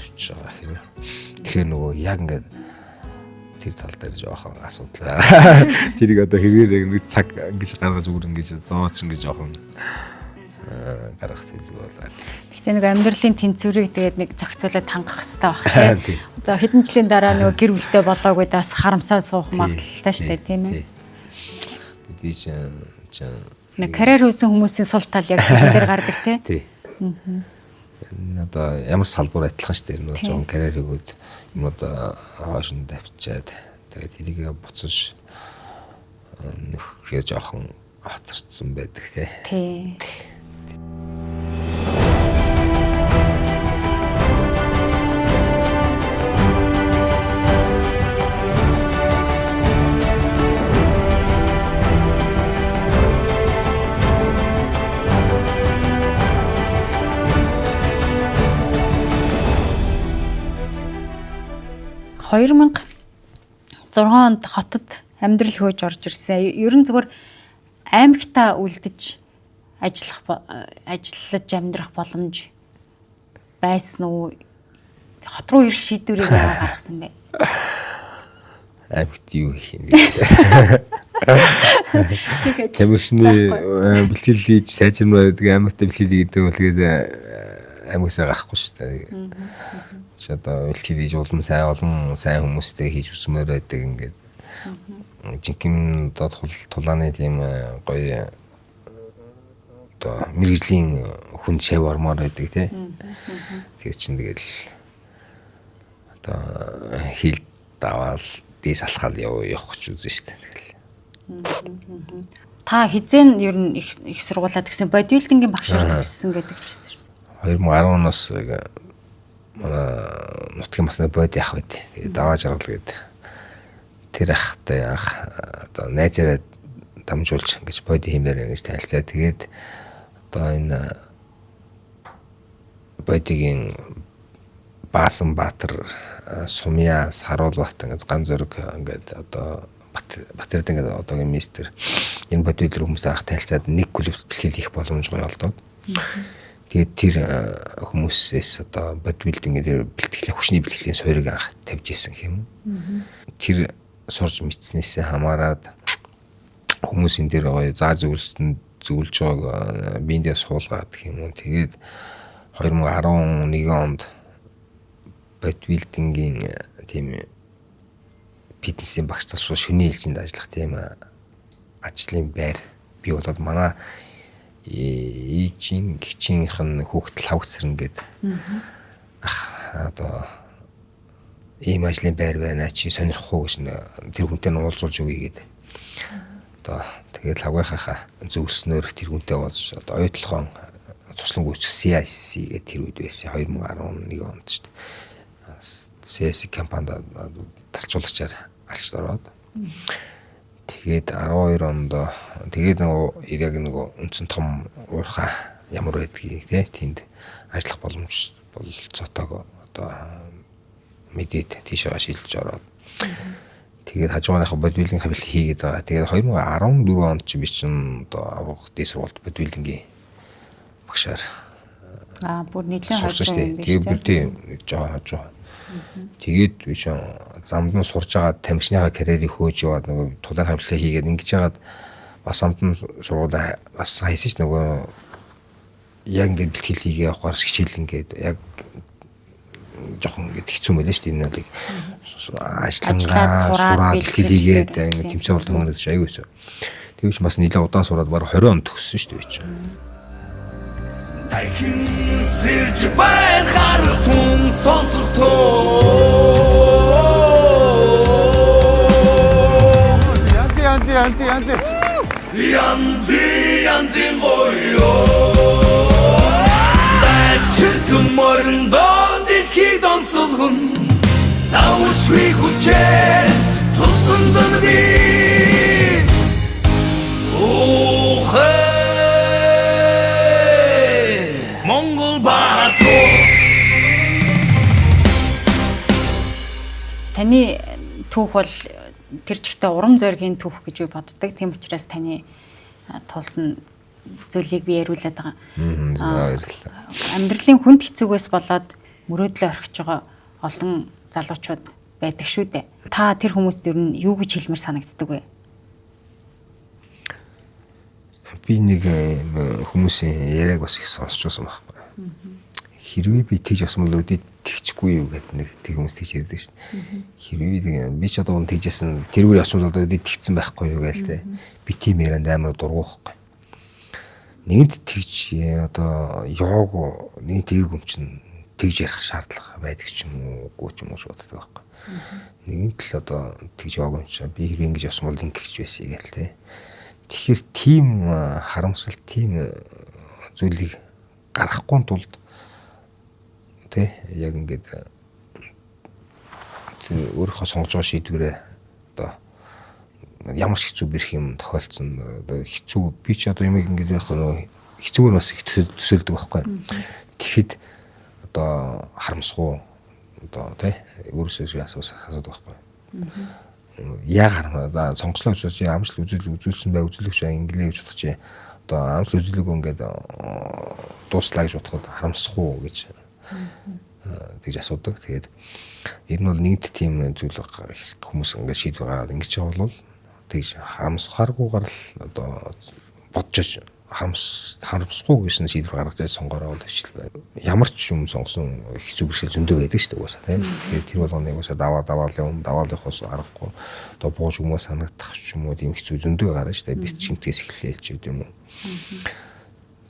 явж байгаа юм. Тэгэхээр нөгөө яг ингээд тэр тал дээр жоохон асуудал байгаа. Тэрийг одоо хэрэгээр нэг цаг ингэж гаргаж бүр ингэж зооч ингэж жоохон гаргах хэлэг болоо. Гэхдээ нэг амьдралын тэнцвэрийг тэгээд нэг зохицуулаад хангах хэрэгтэй байх тийм. Одоо хэдэн жилийн дараа нөгөө гэр бүлтэй болоогүй бас харамсаа суух магадлалтай шүү дээ, тийм ээ. Бидний чинь нэг карьер хийсэн хүмүүсийн сул тал яг тэрэн дээр гардаг тийм. Тий. Одоо ямар салбар адилхан шүү дээ. Нөгөө жоохон карьер өгөөд юм одоо хойш нь давчаад тэгээд тэрийг буцаж нөхөхээр жоохон хоцорцсон байдаг тий. Тий. 2006 онд хотод амьдрал хөөж орж ирсэн. Ер нь зүгээр аймагтаа үлдэж ажиллаж амьдрах боломж байсан уу? Хот руу ирэх шийдвэрийг яагаад гаргасан бэ? Аймагт юу хийх юм бэ? Тамирчны бэлтгэл хийж сайжирмаар байдаг аймагт бэлтгэл хийдэг бол тэгээд аймагсаа гарахгүй шүү дээ. Чи одоо бэлтгэл хийж улам сайн олон сайн хүмүүстэй хийж үсмээр байдаг ингээд жинхэнэ одоо тулааны тийм гоё одоо мэрэгжлийн хүнд шав ормоор байдаг тий. Тэгээ чин тэгэл одоо хил даваал дээс алхаал явах гэж үзэн шүү дээ. Тэгэл. Та хизэн ер нь их сургуулаа тгсэн бодибилдингийн багшаар төгссөн гэдэг чийсэн. 2010 оноос манай нутгийн басны бод яах вэ? Тэгээд даваа жаргал гээд тэр ахтай анх одоо найзаараа дамжуулж ингэж бод хиймээр ингэж танилцаа. Тэгээд одоо энэ бодигийн Баасан Баатар, Сумья, Саруулбат ингэж ган зөрөг ингээд одоо Батэрд ингээд одоогийн мистер энэ бодибилдер хүмүүстэй анх танилцаад нэг клубт бэлтгэл хийх боломж гоё олдоод. Тэгээд тэр хүмүүсээс одоо бодибилдинг тэр бэлтгэлийн хүчний бэлтгэлийн суурийг анх тавьж исэн юм. Тэр сурж мэдснээсээ хамаарад хүмүүсийн тэр гоё заа зөвлөсөн зөвлөж байгааг биендээ суулгаад гэх юм уу. Тэгээд 2011 онд бодибилдингийн тийм фитнесийн багш талшуу шөнийн ээлжинд ажиллах тийм ажлын байр бий болоод манай ээжийн гिचийнх нь хүүхэд лавгцэрэн гээд ах одоо ийм ажлын байр байна чи сонирхох уу гэж тэр хүнтэй нь уулзуулж өгье гээд одоо тэгээд лавгийнхаа зөвлөснөөр тэр хүнтэй уулзаж одоо оюутлогоон туслан гүйцэх CIC гэдэг тэр үед байсан 2011 онд шүү дээ. CIC компанид талцуулагчаар алчд ороод тэгээд 12 онд тэгээд нөгөө яг нөгөө үндсэн том уурхай ямар байдгийг те тэнд ажиллах боломж бололцоотойг одоо мэдээд тийшээ шилжиж ороод тэгээд хажуугаарынхаа бодибилдинг хавьл хийгээд байгаа. Тэгээд 2014 онд чи би чинь одоо аврах дээд сургуульд бодибилдингийн багшаар бүр нэлээд хожуу юм биш. Тэгээд бүр тийм жоо хожуу. Тэгээд би чинь замд нь сурж байгаа тамирчныхаа карьерийг хөөж яваад нөгөө тулаан хамтлаа хийгээд ингэж яагаад бас замд нь сургуулаа бас хайсан ч нөгөө яг ингээд бэлтгэл хийгээ явахаар хичээл ингээд яг жоохон ингээд хэцүү мэлээ шүү дээ. Энэ бол ажиллангаа сураад бэлтгэл хийгээд ингээд тэмцээн урд хөнгөнөд аягүй хэцүү. Тэгвч бас нэлээд удаан сураад бараг 20 он төгссөн шүү дээ би чинь. Дахин сэрж байр харах сонсох тоо. Янз янз янз янз янз гоё. Дайчилтэн морондоо дэлхийд онцлогон. Давшгүй Хичвээ хүчээр цусанд нь би Ухэ Монгол Баатар. Таны түүх бол тэр чигтээ урам зоригийн түүх гэж би боддог. Тийм учраас таны тулсан зүйлийг би яриулаад байгаа. Баярлалаа. Амьдралын хүнд хэцүүгээс болоод мөрөөдлөө орхиж байгаа олон залуучууд байдаг шүү дээ. Та тэр хүмүүст ер нь юу гэж хэлмээр санагддаг вэ? Би нэг хүмүүсийн яриаг бас их сонсч байсан байхгүй. Хэрвээ би тэгж явсан бол өдөө тэгчихгүй юу гэдэг нэг тэр хүмүүс тэгж ярьдаг шин. Хэрвээ би ч одоо тэгжсэн тэрүүр явсан бол одоо өдөө тэгсэн байхгүй юу гээл те. Би тийм ярианд амар дургу байхгүй. Нэгэнт тэгж одоо яваагүй нэг тэгийг юм чинь тэгж ярих шаардлага байдаг ч юм уу үгүй ч юм уу гэж боддог байхгүй. Нэгэнт л одоо тэгж яваагүй юм чинь би хэрвээ ингэж явсан бол ингэж байсан гээл те. Тэгэхээр тийм харамсал, тийм зүйлийг гаргахгүй тулд тэ яг ингээд өөрийнхөө сонгож байгаа шийдвэрээ одоо ямар ч хэцүү бэрх юм тохиолдсон одоо хэцүү би ч одоо юмыг ингээд байх нөө хэцүүгээр бас их төсөөлдөг байхгүй. Тэгэхэд одоо харамсгүй одоо тэ өөрөөсөө асуудаг байхгүй. Яг харна сонгоцлоо гэж чи амжилт үзүүлсэн бай үзүүлэгч инглээ гэж бодох чи одоо амжилт үзүүлээгүй ингээд дууслаа гэж бодоход харамсахгүй гэж тэгж асуудаг. Тэгээд ер нь бол нэгд тийм зүйл хүмүүс ингээд шийдвэр гаргаад ингэж байгаа бол тэгж харамсахааргүйгээр л одоо бодож харамсахгүй гэсэн шийдвэр гаргаж сонгороо бол хичээл байна. Ямар ч юм сонгосон хэцүү бэрхшээл зөндөө байдаг шүү дээ угаасаа тийм. Тэгэхээр тэр болгоныг угаасаа даваа юм, даваал явахаас аргагүй. Одоо бууж хүмүүс санагдах ч юм уу тийм хэцүү зөндөө гарна шүү дээ. Бит чимтгээс эхлээл ч гэдэм юм уу.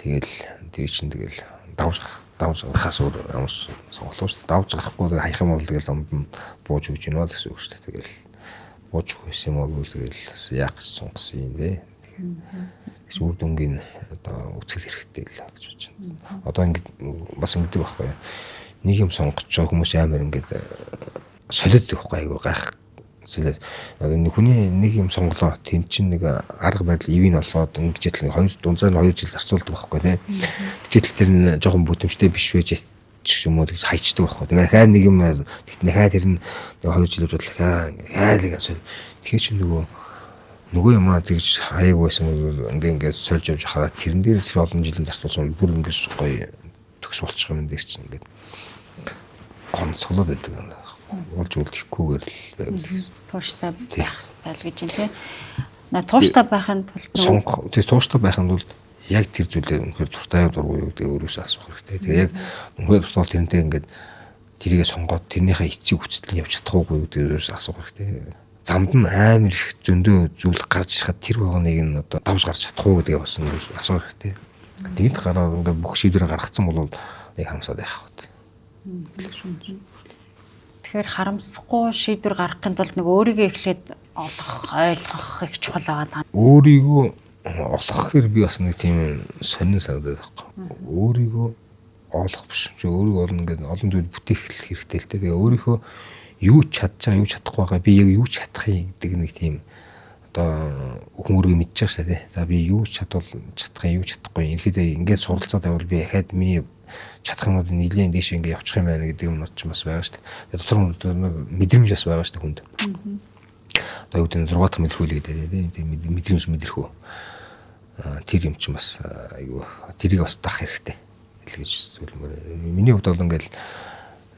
Тэгэл тэр чинь тэгэл давж гарахаас өөр ямар сонголт шүү дээ. Давж гарахгүй хаях юм бол тэгэл замд нь бууж өгч гинэ л гэсэн үг шүү дээ. Тэгэл бууж өгсөн юм бол тэгэл яах гэж сонгосон юм дээ. Тэгс үр дүнгийн одоо үзэл хэрэгтэй л гэж бодож байна. Одоо ингэ бас ингэдэг байхгүй юу? Нэг юм сонгож байгаа хүмүүс амар ингээд солиод байхгүй айгүй гайх солиод. Одоо нэг хүний нэг юм сонголоо тэнд чинь нэг арга барил ивэн олоод ингэж л нэг хоёр дунзаар нь 2 жил зарцуулдаг байхгүй тий. Тэгжэл тэр нь жоохон бүтэмжтэй биш байж ч юм уу тэгж хайчдаг байхгүй. Тэгээ хаа нэг юм тэгтээ хаа тэр нь 2 жил явж бодлоо хаа л ингэ соль. Тэгэхээр чи нөгөө юмаа тэгж хаяг байсан бол ингээ сольж явж хараа тэрэн дээр тэр олон жилийн зарцуулсан бүр ингэж гоё төгс болчих юм дээр чинь ингээд гонцголоод байдаг юм байна. Болж үлдэхгүйгээр л байвал гэсэн. Тууштай байх хэрэгтэй л гэж юм тий. Тууштай байхын тулд сонгох тий тууштай байхын тулд яг тэр зүйлээ үнэхээр дуртай дургүй юу гэдэг өөрөөсөө асуух хэрэгтэй. Тэгээ яг үнэхээр дуртай бол тэрнтэй ингээд тэрийгэ сонгоод тэрнийхээ эцсийн хүчтэл нь явж чадах уугүй юу гэдэг өөрөөсөө асуух хэрэгтэй. Замд нь амар их зөндөө зүйл гарч ирэхэд тэр болгоныг нь одоо давж гарч чадах уу гэдгээ бас асуух хэрэгтэй. Тэгэд гараад ингээд бүх шийдвэр гаргацсан бол нэг харамсаад байх хэрэгтэй. Тэгэхээр харамсахгүй шийдвэр гаргахын тулд нэг өөрийгөө эхлээд олох, ойлгох их чухал байгаа. Өөрийгөө олох гэхээр би бас нэг тийм сонин санагдаад байхгүй. Өөрийгөө олох биш. Чи өөрийгөө олон ингээд олон зүйл бүтээх хэрэгтэй л дээ. Тэгээ өөрийнхөө юу чадж байгаа, юу чадахгүй байгаа, би яг юу чадах юм гэдэг нэг тийм одоо хүн өөрийгөө мэдж байгаа шүү дээ. За би юу чадвал чадах юм, юу чадахгүй. Ерөнхийдөө ингээд суралцаад байвал би ахаад миний чадах юмнууд нэлээд дээш ингээд явчих юм байна гэдэг юмнууд ч бас байгаа шүү дээ. Дотор нэг мэдрэмж бас байгаа шүү дээ хүнд. Одоо юу гэдэг нь 6 дахь мэдрэхүй гэдэг тийм тэр мэдрэмж мэдрэхүү. Тэр юм чинь бас айгүй тэрийг бас дах хэрэгтэй л гэж зөвлөмөр. Миний хувьд бол ингээд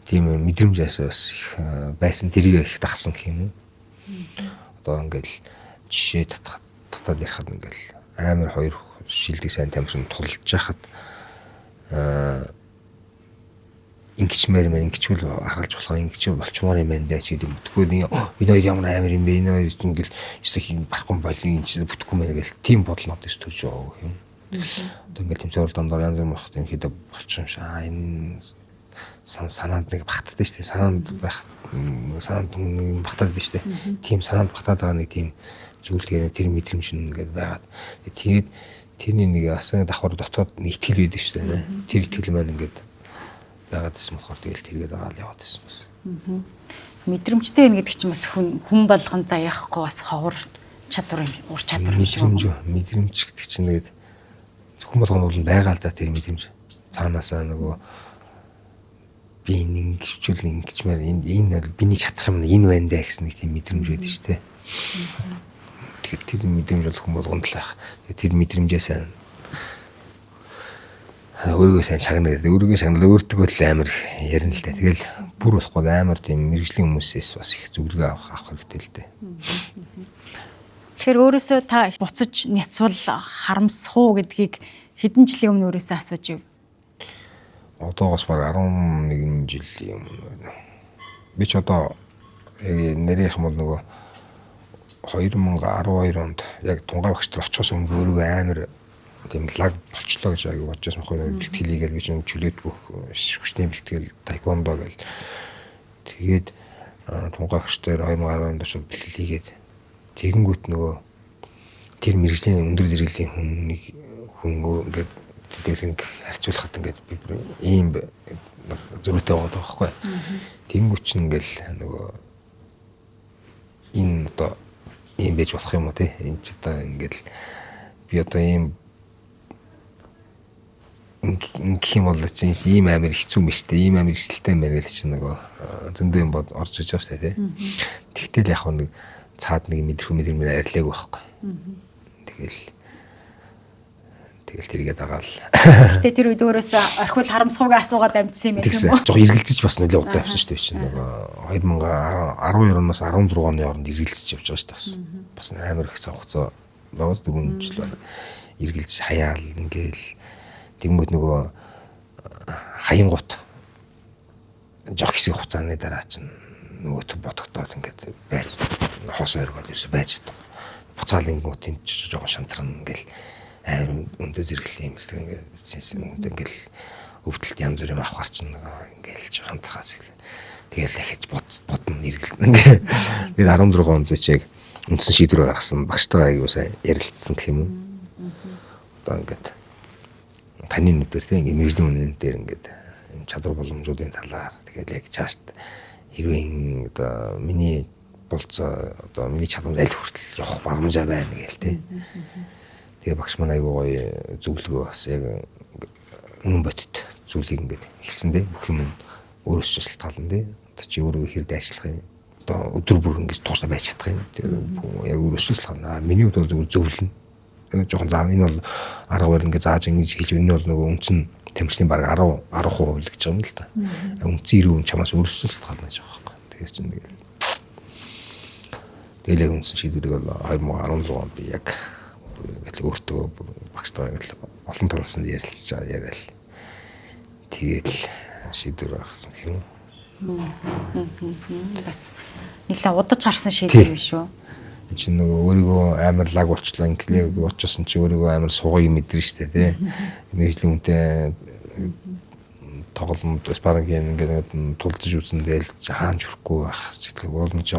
тийм мэдрэмж бас их байсан, тэрийг их дагсан гэх юм уу. Одоо ингээл жишээ татаад ярихад ингээл амар хоёр шилдэг сайн тамирчин тулж яхад ингэчмээр юм, ингэчвэл харгалж болох, ингэчвэл болчмоор юм байна даа ч гэдэг юм. Тэгвэл энэ хоёр ямар амар юм бэ? Энэ хоёр ингээл ёстой юм барахгүй болин энэ бүтэхгүй мэн гэл тийм бодол надад төрж байгаа гэх юм. Одоо ингээл тэмцээн уралдаан янз бүр мах тийм хэд болчих юм шиг. Аа энэ санаанд нэг багтдаг шүү дээ. Санаанд байх санаанд багтаад байдаг шүү дээ. Тийм санаанд багтаад байгаа нэг тийм зүйл тэгээд тэр мэдрэмж нь ингээд байгаад тэгээд тэрний нэг асан давхар дотоод нэг итгэл байдаг шүү дээ. Тэр итгэл маань ингээд байгаад байсан болохоор тэгэл тэргээд байгаа л яваад байсан бас. Мэдрэмжтэй байна гэдэг чинь бас хүн болгон заяахгүй бас ховор чадвар юм, ур чадвар юм шиг. Мэдрэмж гэдэг чинь тэгээд хүн болгоно бол байгаа л да тэр мэдрэмж. Цаанаасаа нөгөө би энэ ингэвчүүл ингэчмээр энэ бол биний чадах юм энэ байна даа гэсэн нэг тийм мэдрэмж байдаг шүү дээ. Тэгэхээр тэр мэдрэмж бол хүн болгонд л байх. Тэгээд тэр мэдрэмжээ сайн өөрийгөө сайн шагнаа гэдэг. Өөрийгөө шагнал өөртөө л амар ярина л да. Тэгэл бүр болохгүй амар тийм мэрэгжлийн хүмүүсээс бас их зөвлөгөө авах хэрэгтэй л дээ. Тэгэхээр өөрөөсөө та буцаж няцвал харамсах уу гэдгийг хэдэн жилийн өмнө өөрөөсөө асууж ив? Одоогоос баг 11 жилийн өмнө. Би ч одоо нэрийнх юм бол нөгөө 2012 онд яг тунгаа багш нар очихоос өмнө өөрийгөө амар тийм лаг болчлоо гэж аяг бодож байсан байхгүй бэлтгэл хийгээл би ч чөлөөт бүх хүчний бэлтгэл таеквондо гэл тэгээд тунгаа багш дээр 2012 онд очоод бэлтгэл хийгээд тэгэнгүүт нөгөө тэр мэрэгжлийн өндөр зэрэглэлийн хүнийг хүн ингээд тэгэлэнг харьцуулахад ингээд би ийм зөрүүтэй байгаа байхгүй. Тэгэнгүүт чинь ингээл нөгөө энэ одоо ийм байж болох юм уу те энэ ч одоо ингээл би одоо ийм ингэх юм бол чинь ийм амар хэцүү юм шүү дээ. Ийм амар эрсдэлтэй юм байна гэж чинь нөгөө зөндөө юм бод орж иж байгаа шүү дээ тий. Тэгтэл яг нэг цаад нэг мэдрэхүү мэдрэмж арилаагүй байхгүй. Тэгэл тэрийгэ дагаал. Гэтэ тэр үед өөрөөсөө орхиул харамсахууг асуугаад амжсан юм байна тийм үү? Жог эргэлзэж бас нэлээд удаа явсан шүү дээ чинь нөгөө 2012 оноос 16 оны хооронд эргэлзэж явж байгаа шүү дээ бас. Бас амар их цаг хугацаа байгаас 4 жил байна. Эргэлзэж хаяал ингээл тэгэнгүүт нөгөө хаянгут жог хэсэг хугацааны дараа чинь нөгөөт бодогдоод ингээд байж хоос ойргоод ерөөсө байж чадахгүй. Буцаал ингүүт энд жоохон шантран ингээл амар өндөр зэрэглэлийн юм л ингээд сэнс ингээл өвдөлт янз бүр юм авахар чинь нөгөө ингээл шантрахаас эхлэв. Тэгэл дахиж бодно эргэлдэн. Тэгээд 16 онд чи яг үндсэн шийдвэр гаргасан багштайгаа аягүй сайн ярилцсан гэх юм уу. Одоо ингээд таны нүдээр тийм ингээд мэргэжлийн үнэн дээр ингээд чадвар боломжуудын талаар тэгээд яг цаашд хэрвээ одоо миний болцоо одоо миний чадамж аль хүртэл явах боломжтой байна гээл тийм. Тэгээ багш маань аягүй гоё зөвлөгөө бас яг үнэн бодит зүйлийг ингээд хэлсэн тийм бүх юм өөрөөс шалтгаална тийм. Одоо чи өөрийгөө хэрэг дайшлах юм. Одоо өдөр бүр ингээд тууштай байж чадах юм. Тэгээ яг өөрөөс шалтгаална. Миний хувьд бол зүгээр зөвлөнө. Жохон заа энэ бол арга барил ингээд зааж ингэж хийж энэ бол нөгөө үндсэн тамирчдын бараг 10 10% л гэж байгаа юм л да. Үндсэн 90% чамаас өөрөөс шалтгаална гэж байгаа байхгүй. Тэгэхээр чинь тэгэл яг үндсэн шийдвэрийг бол 2016 онд би яг ингээл өөртөө багштайгаа ингээл олон талаас нь ярилцж байгаа яриад тэгээд л шийдвэр гаргасан гэх юм уу. Бас нэлээд удаж гарсан шийдвэр юм шүү. Энэ чинь нөгөө өөрийгөө амар лаг болчлаа ингээл бодчихсон чи өөрийгөө амар сугыг мэдэрнэ штэ тий. Мэргэжлийн хүнтэй тогломд спарринг ингээд тулдаж үзэн тэгэл хаанч хүрэхгүй байх ч гэдэг бол чи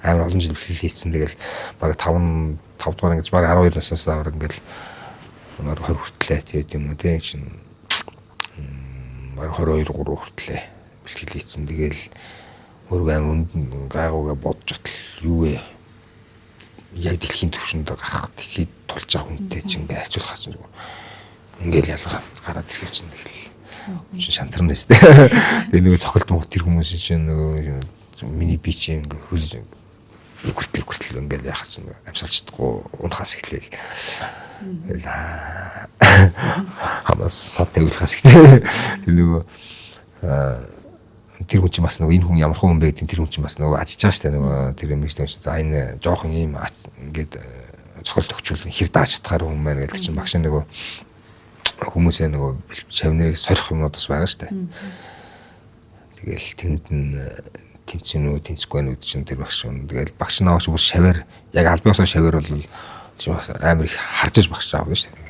амар олон жил бэлтгэл хийцэн тэгэл бараг 5 дугаар ингэж бараг 12 наснаас аваар ингээл бараг 20 хүртлээ тэгээд юм уу тий чинь бараг 22 3 хүртлээ бэлтгэл хийцэн тэгэл өөрийгөө амар үнд гайгуугаа бодож отол юу вэ яг дэлхийн түвшинд гарах дэлхийд тулж байгаа хүнтэй чинь ингээ харьцуулах чинь зүгээр ингээл ялгаа гараад ирэхээр чинь тэгэл чинь шантарна шүү дээ. Тэгээ нөгөө цохилт мөх тэр хүмүүс чинь нөгөө миний би чинь ингээ хөлж икүртэл ингээд яхаа чинь амьсгалж чадахгүй унахаас эхлээл. Тэгэл хамаас сад тавиулахаас эхлээл. Тэр нөгөө тэр хүн чинь бас нөгөө энэ хүн ямар хүн бэ гэдэг тэр хүн чинь бас нөгөө ажиж байгаа шүү дээ нөгөө тэр мэрэгжлийн хүн чинь за энэ жоохон ийм ингээд цохилт өгчүүл хэр дааж чадхаар хүн маань гэдэг чинь багш нөгөө хүмүүсээ нөгөө шавнырыг сорих юмнууд бас байгаа шүү дээ. Тэгэл тэнд нь тэнцэн үү тэнцэхгүй нүд чинь тэр багш юм. Тэгэл багш наваач бүр шавар яг албан ёсоор шавар бол амар их харж иж багш аав шүү дээ.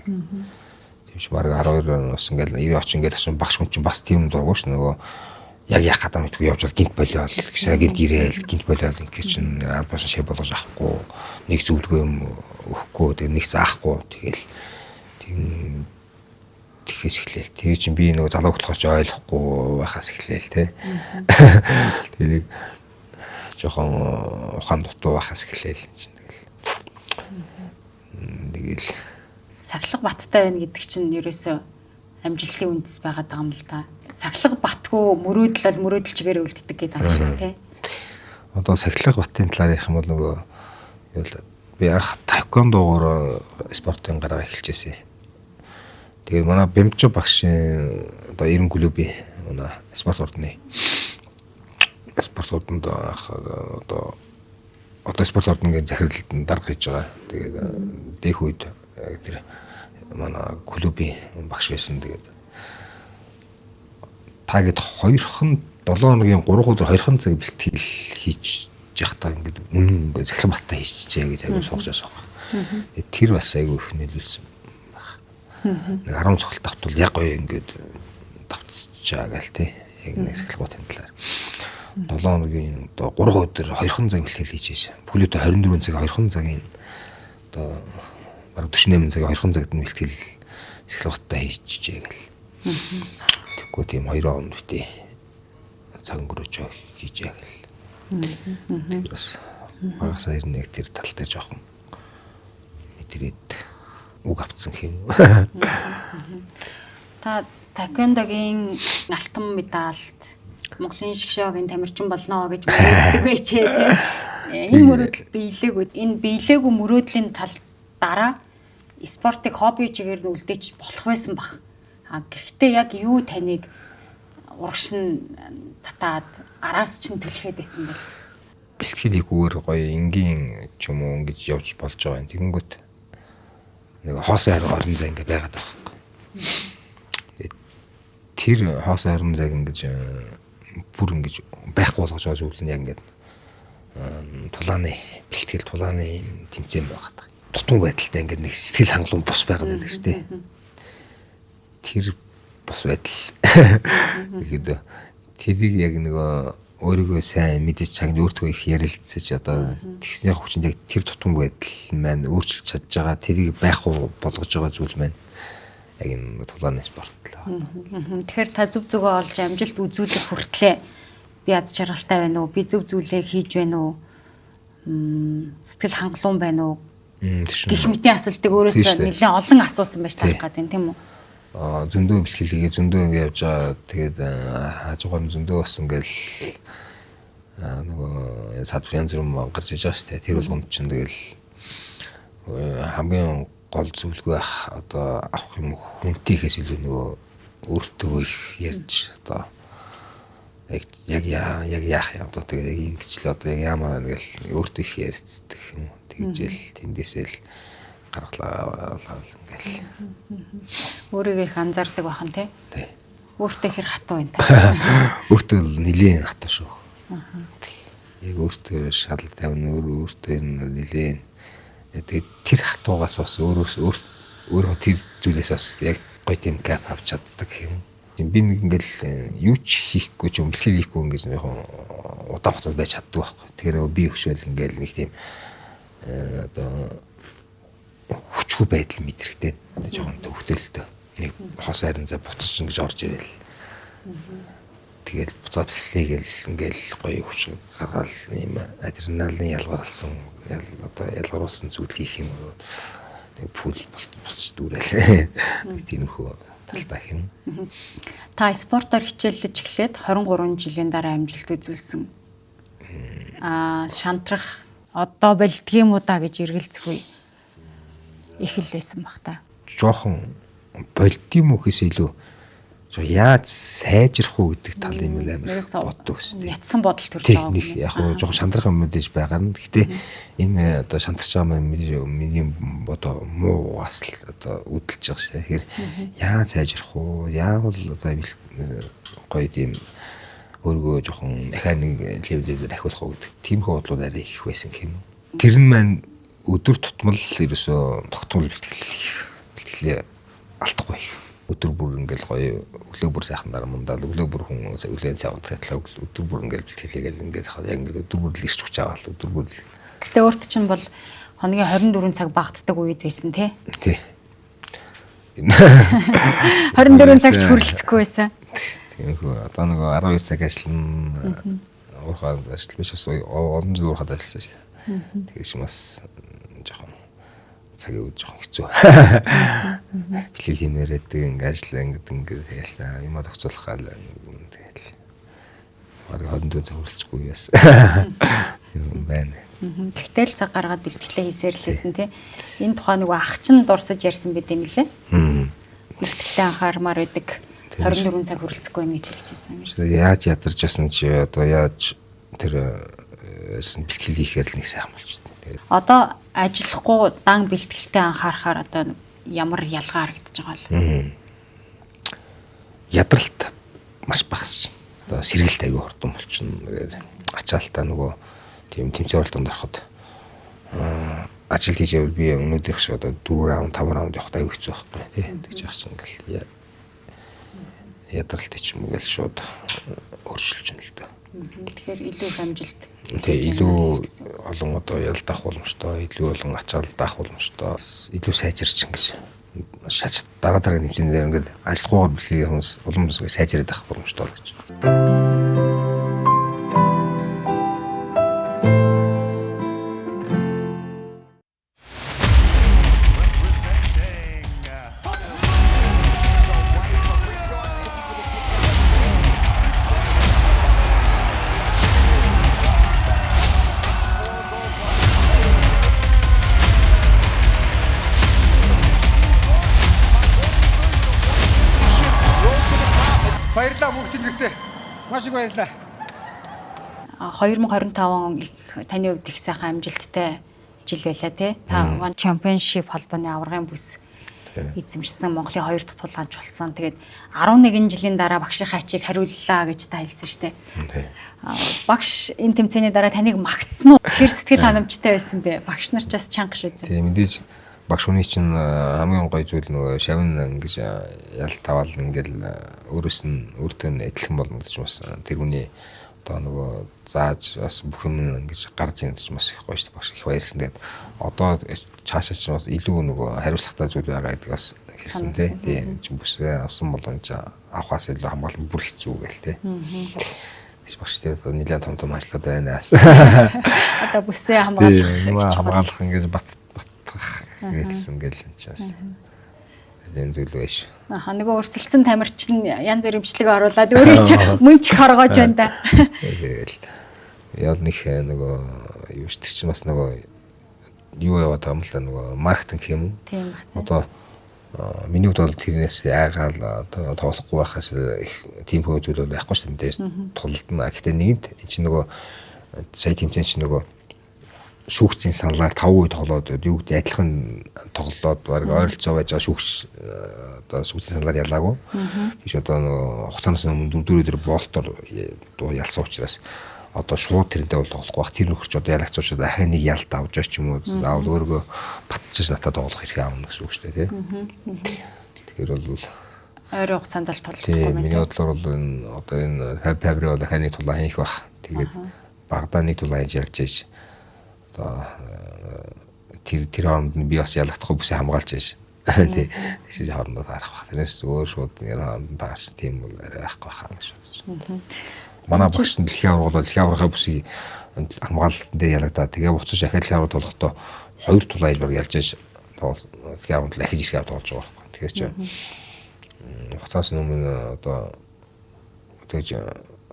Тийм чи баг 12 оноос ингээл 90 оч ингээл очсон багш хүн чинь бас тийм дургу шүү нөгөө яг яах гэдэг мэдгүй явж бол гинт болиол гэсэн гинт ирээл гинт болиол ингээ чинь албан ёсоор шав болгож авахгүй нэг зөвлөгөө юм өгөхгүй тэгээ нэг заахгүй тэгэл тийм тэгэхээс эхлээл. Тэр чинь би нөгөө залуу болохоор ч ойлгохгүй байхаас эхлээл те. Тэрийг Жохон ухаан дутуу байхаас эхлээл энэ чинь тэгэл. Тэгэл сахилга баттай байна гэдэг чинь ерөөсөө амжилтын үндэс байгаад байгаа юм л да. Сахилга батгүй мөрөөдөл бол мөрөөдөл чигээр үлддэг гэдэг юм шиг тий. Одоо сахилга батын талаар ярих юм бол нөгөө юу л би анх таеквондогоор спортын гараа эхэлж байсан. Тэгээд манай Бэмжо багшийн одоо 90 клубын манай спорт ордны спорт ордонд анх одоо спорт ордонгийн захирлалд дарга хийж байгаа. Тэгээд дэх үед тэр манай клубын багш байсан. Тэгээд та гээд 2хан 7 хоногийн 3 өдөр 2хан цаг бэлтгэл хийж явахдаа ингээд үнэн ингээд сахилга баттай хийчихье гэж аягүй суугч байсан. Тэгээд тэр бас аягүй их нөлөөлсөн баг. Нэг 10 цогцолт давтвал яг гоё ингээд давтчихаа гээл тий. Яг нэг сахилга батын талаар. 7 хоногийн одоо 3 өдөр 2хан цаг бэлтгэл хийж байсан. Бүлөөдөө 24 цаг 2хан цагийн одоо бараг 48 цаг 2хан цагт нь бэлтгэл сахилга баттай хийчихье гээл. Тэгэхгүй тийм 2 хоног битээ цаг өнгөрөөж хийжээ гэл. Тэр бас багасаа ер нь яг тэр тал дээр жоохон мэдрээд үг авцсан юм. Та таеквондогийн алтан медальд Монголын шгшөөгийн тамирчин болно гэж мөрөөддөг байчээ тий. Энэ мөрөөдөл биелээгүй. Энэ биелээгүй мөрөөдлийн тал дараа спортыг хобби чигээр нь үлдээч болох байсан бах. А гэхдээ яг юу таныг урагш нь татаад араас чинь түлхээд байсан бэ? Бэлтгэл хийхгүйгээр гоё энгийн ч юм уу ингэж явж болж байгаа юм. Тэгэнгүүт нэг хоосон орон зай ингэ байгаад байгаа байхгүй. Тэгээд тэр хоосон орон зайг ингэж бүр ингэж байхгүй болгож байгаа зүйл нь яг ингэж тулааны бэлтгэл, тулааны тэмцээн байгаад байгаа. Тутам байдалтай ингэ нэг сэтгэл хангалуун бус байгаад байдаг шүү дээ. Тэр бус байдал. Тэгэхэд тэрийг яг нөгөө өөрийгөө сайн мэдэж чагнаж өөртөө их ярилцаж одоо тэгснийх хүчинд яг тэр тутам байдал маань өөрчилж чадж байгаа, тэрийг байхгүй болгож байгаа зүйл маань яг энэ тулааны спорт л байна. Тэгэхээр та зүв зүгөө олж амжилт үзүүлэх хүртлээ би аз жаргалтай байна уу? Би зүв зүйлээ хийж байна уу? Сэтгэл хангалуун байна уу? Гэх мэтийн асуултыг өөрөөсөө нэлээд олон асуусан байж таах гэдэг тийм үү? Зөндөө бэлтгэл хийгээ зөндөө ингэ явж байгаа. Тэгээд хажуугаар нь зөндөө бас ингээл нөгөө садвар янз бүрэн гарч иж байгаа шүү дээ. Тэр болгонд чинь тэгэл хамгийн гол зүйлгүй ах одоо авах юм хүнтэй ихээс илүү нөгөө өөртөө их ярьж одоо яг яах юм одоо тэгээд яг ингэж л одоо яг ямар нэгэл өөртөө их ярилцдаг юм. Тэгжэл тэндээсээ л гаргалаа ингээл. Өөрийгөө их анзаардаг бахан тий. Тий. Өөртөө хэр хатуу юм та. Өөртөө л нэлийн хатуу шүү. Яг өөртөө шал тавина, өөртөө нэлийн. Тэгээд тэр хатуугаас бас өөрөө тэр зүйлээс бас яг гоё тийм кап авч чаддаг юм. Би нэг ингээл юу ч хийхгүй ч юм бэлтгэл хийхгүй ингэж яг удаан хугацаанд байж чаддаг байхгүй. Тэгэхээр би хөшөөл ингээл нэг тийм одоо хүчгүй байдал мэдрэгдээд жоохон төвхтөлтөө. Нэг хос айран зай буцаж ингэж орж ирэл. Тэгэл буцаад бэлтгэлээгээл ингээл гоё хүч гаргаал ийм адреналин ялгаралсан одоо ялгаруулсан зүйл хийх юм уу. Нэг пул буцаж дүүрэл. Нэг тиймэрхүү талтай юм. Та спортоор хичээллэж эхлээд 23 жилийн дараа амжилт үзүүлсэн. Шантрах одоо болдгийм үү да гэж эргэлзэх үе их л байсан бах та. Жохон болдгийм үү гэхээс илүү яаж сайжрах уу гэдэг тал юм л амар боддог өстэй. Ятсан бодол төрж байгаа юм. Нэг яг хуу жохон шантрах юм мэдээж байгаа нь. Гэхдээ энэ одоо шантарч байгаа юм миний одоо муу бас л одоо үдэлж байгаа шээ. Тэгэхээр яаж сайжрах уу? Яавал одоо гоё тийм өөрийгөө жохон дахиад нэг левелээр ахиулах уу гэдэг тиймэрхүү бодлууд арай их байсан гэх юм. Тэр нь маань өдөр тутмал ерөөсөө тогтмол бэлтгэлээ алдахгүй. Өдөр бүр ингээл гоё өглөө бүр сайхан дараа мундаал өглөө бүр хүн өглөө сайн унтах өдөр бүр ингээл бэлтгэлээгээл ингээд яг ингээд өдөр бүр л ирч хүч аваал өдөр бүр. Гэтэ өөрт чинь бол хоногийн 24 цаг багтдаг үед байсан тий? Тий. 24 цагч хүрэлцэхгүй байсан. Тиймэрхүү одоо нөгөө 12 цаг ажиллана. уурхаад ажил биш бас олон жил уурхаад ажилласан шүү дээ. Тэгээс бас жоохон цагийн үед жоохон хэцүү. Бэлтгэл хиймээр байдаг, ингээ ажил ингээд ингээд тэгэл юмаа зохицуулах гал тэгэл бараг 24 цаг хүрэлцэхгүй яасан. Юм байна. Гэхдээ л цаг гаргаад бэлтгэлээ хийсээр л байсан тий. Энэ тухай нөгөө ах чинь дурсаж ярьсан бид юм лээ. Бэлтгэлээ анхаармаар байдаг. 24 цаг хүрэлцэхгүй юм гэж хэлж байсан. Яаж ядарч ясан чи одоо яаж тэр бэлтгэл хийхээр л нэг сайхан болчихсон. Тэгээд одоо ажиллахгүй дан бэлтгэлтэй анхаарахаар одоо ямар ялгаа харагдаж байгаа вэ? Ядралт маш багасч. Одоо сэргэлт аягүй хурдан болчихно. Тэгээд ачаалтаа нөгөө тийм тэмцээн оролдоонд ороход ажил хийж байвал би өнөөдөр шиг одоо 4 раунд 5 раунд явахад аягүй хэцүү байхгүй тий. Тэгж яах чинь ингээл ядралт ч юм уу гэл шууд өөрчилж байна л да. Тэгэхээр илүү их амжилт. Тий, илүү олон одоо ялд авах боломжтой, илүү олон ачаал даах боломжтой, илүү сайжирч ингэж шач дараа дараагийн тэмцээн дээр ингээд ажиллахгүйгээр бэлгийг хүмүүс улам сайжраад авах боломжтой л гэж. Баярлалаа мөнх тэнгэртээ. Маш их баярлалаа. 2025 он их таны хувьд их сайхан амжилттай жил байлаа тий. Та One Championship холбооны аваргын бүс эзэмшсэн Монголын 2 дахь тулгаанч болсон. Тэгээд 11 жилийн дараа багшийнхаа ачийг хариуллаа гэж та хэлсэн шүү дээ. Багш энэ тэмцээний дараа таныг магтсан уу? Хэр сэтгэл ханамжтай байсан бэ? Багш нар ч бас чанга шүү дээ. Тийм мэдээж багш хүний чинь хамгийн гоё зүйл нөгөө шавн ингэж ялт аваад ингээл өөрөөс нь өөртөө нь адилхан болно гэж бас тэр хүний одоо нөгөө зааж бас бүх юм ингэж гарч ийн гэж бас их гоё шүү дээ. Багш их баярлсан. Тэгээд одоо цаашаа ч бас илүү нөгөө хариуцлагатай зүйл байгаа гэдэг бас хэлсэн тий. Тийм чинь бүсээ авсан болон чи авахаас илүү хамгаалан бүр хэцүү гэл тий. Тэгж багш тэр нэлээд том том ажлууд байна. Одоо бүсээ хамгаалах хамгаалах ингэж бат гэлсэн гэл энэ чаас. Энэ зүйл байж. Аха нөгөө өрсөлдсөн тамирчин янз бүр имжлэг оруулаад өөрөө чи мөн ч их хоргоож байна да. Тэгэл ял нэг нөгөө юу ч тэр чинь бас нөгөө юу яваад байгаа юм л да нөгөө маркетинг юм уу? Тийм ба. Одоо миний хувьд бол тэрнээс яагаал одоо тоглохгүй байхаас их тийм хөө зүйл бол байхгүй шүү дээ мэдээж тулдна. Гэхдээ нэгэнт эн чинь нөгөө сая тэмцээн чинь нөгөө шүүгчийн саналаар 5 үе тоглоод юу гэдэг адилхан тоглоод баг ойролцоо байж байгаа шүүгч одоо шүүгчийн саналаар ялаагүй. Биш одоо нөгөө хугацаанаас өмнө 4 өдөр болтор ялсан учраас одоо шууд тэрнтэй бол тоглохгүй байх. Тэр нөхөрч одоо ялагч учраас ахын нэг ялт авч ч юм уу заавал өөргөө батчиж надад тоглох эрхээ авна гэсэн үг шүү дээ тий. Тэгэхээр бол ойрын хугацаанд бол тоглохгүй байна. Миний бодлоор бол энэ одоо энэ Фабри бол ахын нэг тулаан хийх байх. Тэгээд багадаа нэг тулаан хийж ялж яж одоо тэр хооронд нь би бас ялагдахгүй бүсээ хамгаалж яж. Тий. Тэгшиж хоорондоо таарах байх. Тэрнээс өөр шууд ингээд хооронд таарч тийм бол арай байхгүй хаа гэж бодсон шин. Манай багш нь дэлхийн аварга бол дэлхийн аварга бүсийг хамгаалалтан дээр ялагдаа. Тэгээ буцаж ахиад дэлхийн аварга тоглохдоо хоёр тулаан хийж баг ялж яж дэлхийн аварга ахиж ирэхээ тоглож байгаа байхгүй. Тэгэхээр чи хугацаас өмнө одоо тэгж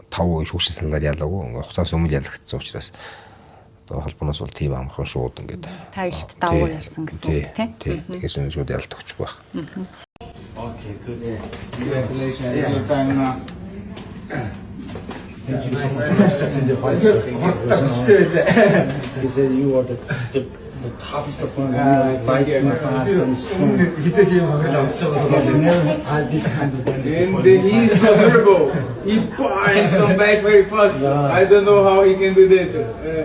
5 үе шүүгчийн саналаар ялаагүй. Хугацаас өмнө ялагдсан учраас одоо холбооноос бол тийм амархан шууд ингээд тайлт давуу ялсан гэсэн үг тий. Тэгэхээр шинэ шууд ялт өгчих байх. Okay, good. Congratulations. Your time now. Thank you so much. In the fight. He said you are the toughest opponent. Fighting fast and strong. He's never had this kind of damage. And then he's so verbal. He and come back very fast. I don't know how he can do that.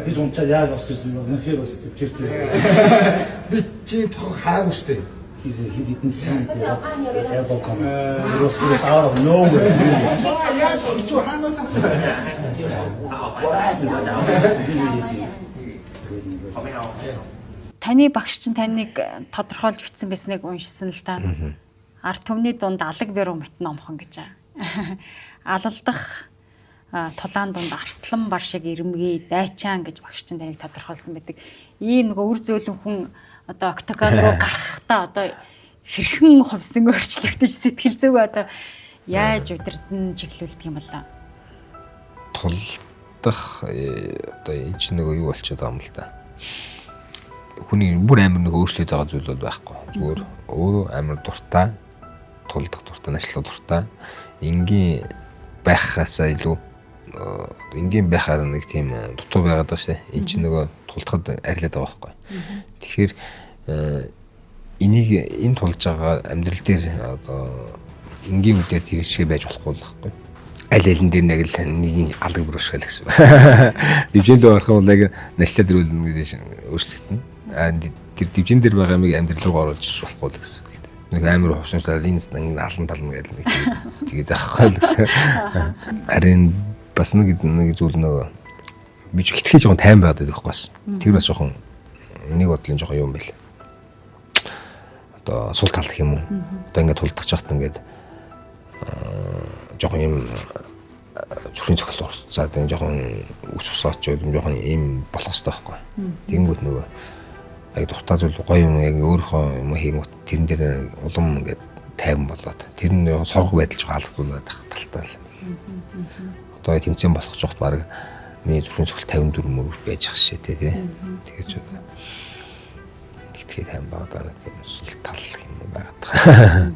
Би унчаад яаж орж ирсэн бэ? Үнэхээр бас төвчээртэй. Би чиний тухай хараагүй шүү дээ. He said he didn't see the elbow coming. It was out of nowhere. Яаж хэцүү хаанаас What happened? Really easy. Таны багш чинь таныг тодорхойлж бичсэн байсныг уншсан л та. Ард түмний дунд алаг бэрүү мэт номхон гэж. Алалдах Тулаан дунд арслан бар шиг ирмэгий дайчаан гэж багш чинь таныг тодорхойлсон байдаг. Ийм нөгөө үр зөөлөн хүн одоо октагон руу гарахдаа одоо хэрхэн хувьсан өөрчлөгдөж сэтгэл зүг одоо яаж удирдан чиглүүлдэг юм болоо? Тулдах одоо энэ чинь нөгөө юу болчиход байгаа юм л да. Хүний бүр амар нэг өөрчлөлт байгаа зүйл бол байхгүй. Зүгээр өөрөө амар дуртай, тулдах дуртай, начлах дуртай, энгийн байхаасаа илүү энгийн байхаар нэг тийм дутуу байгаад байгаа шүү дээ. Энэ чинь нөгөө тулдахад арилаад байгаа байхгүй. Тэгэхээр энийг энэ тулж байгаа амьдрал дээр одоо энгийн үдээр тэр шиг байж болохгүй л байхгүй. Аль алин дээр нэг л нэгийн алга бүр шиг л гэсэн. Дивжин рүү орох бол яг начлаад ирүүл гэдэг өөрчлөгдөнө. Тэр дивжин дээр байгаа юмыг амьдрал руу оруулж болохгүй л гэсэн. Нэг амар хувшинчлал энэ ингэ алан тална гэдэг нэг тэгээд байхгүй л гэсэн. Харин бас нэг зүйл нөгөө би ч хитгэж жоохон тайван байгаад байдаг байхгүй бас. Тэр бас жоохон нэг бодлын жоохон юм байл. Одоо сул тал гэх юм уу. Одоо ингээд тулдах чахт ингээд жоохон юм зүрхийн цохил урцаад энэ жоохон үс усаач юм жоохон юм болох хэрэгтэй байхгүй. Тэнгүүт нөгөө яг дуртай зүйл гоё юм яг өөрийнхөө юм хийнгүүт тэрэн дээр улам ингээд тайван болоод тэр нь сорго байдал жоохон алгадуулаад ах талтай л. Одоо тэмцээн болох жоохт баг миний зүрхийн цохил 54 мөрөж байж ах шээ тий. Тэгэхээр ч одоо итгэе тайван байгаа даа тийм сул тал юм байгаад байгаа.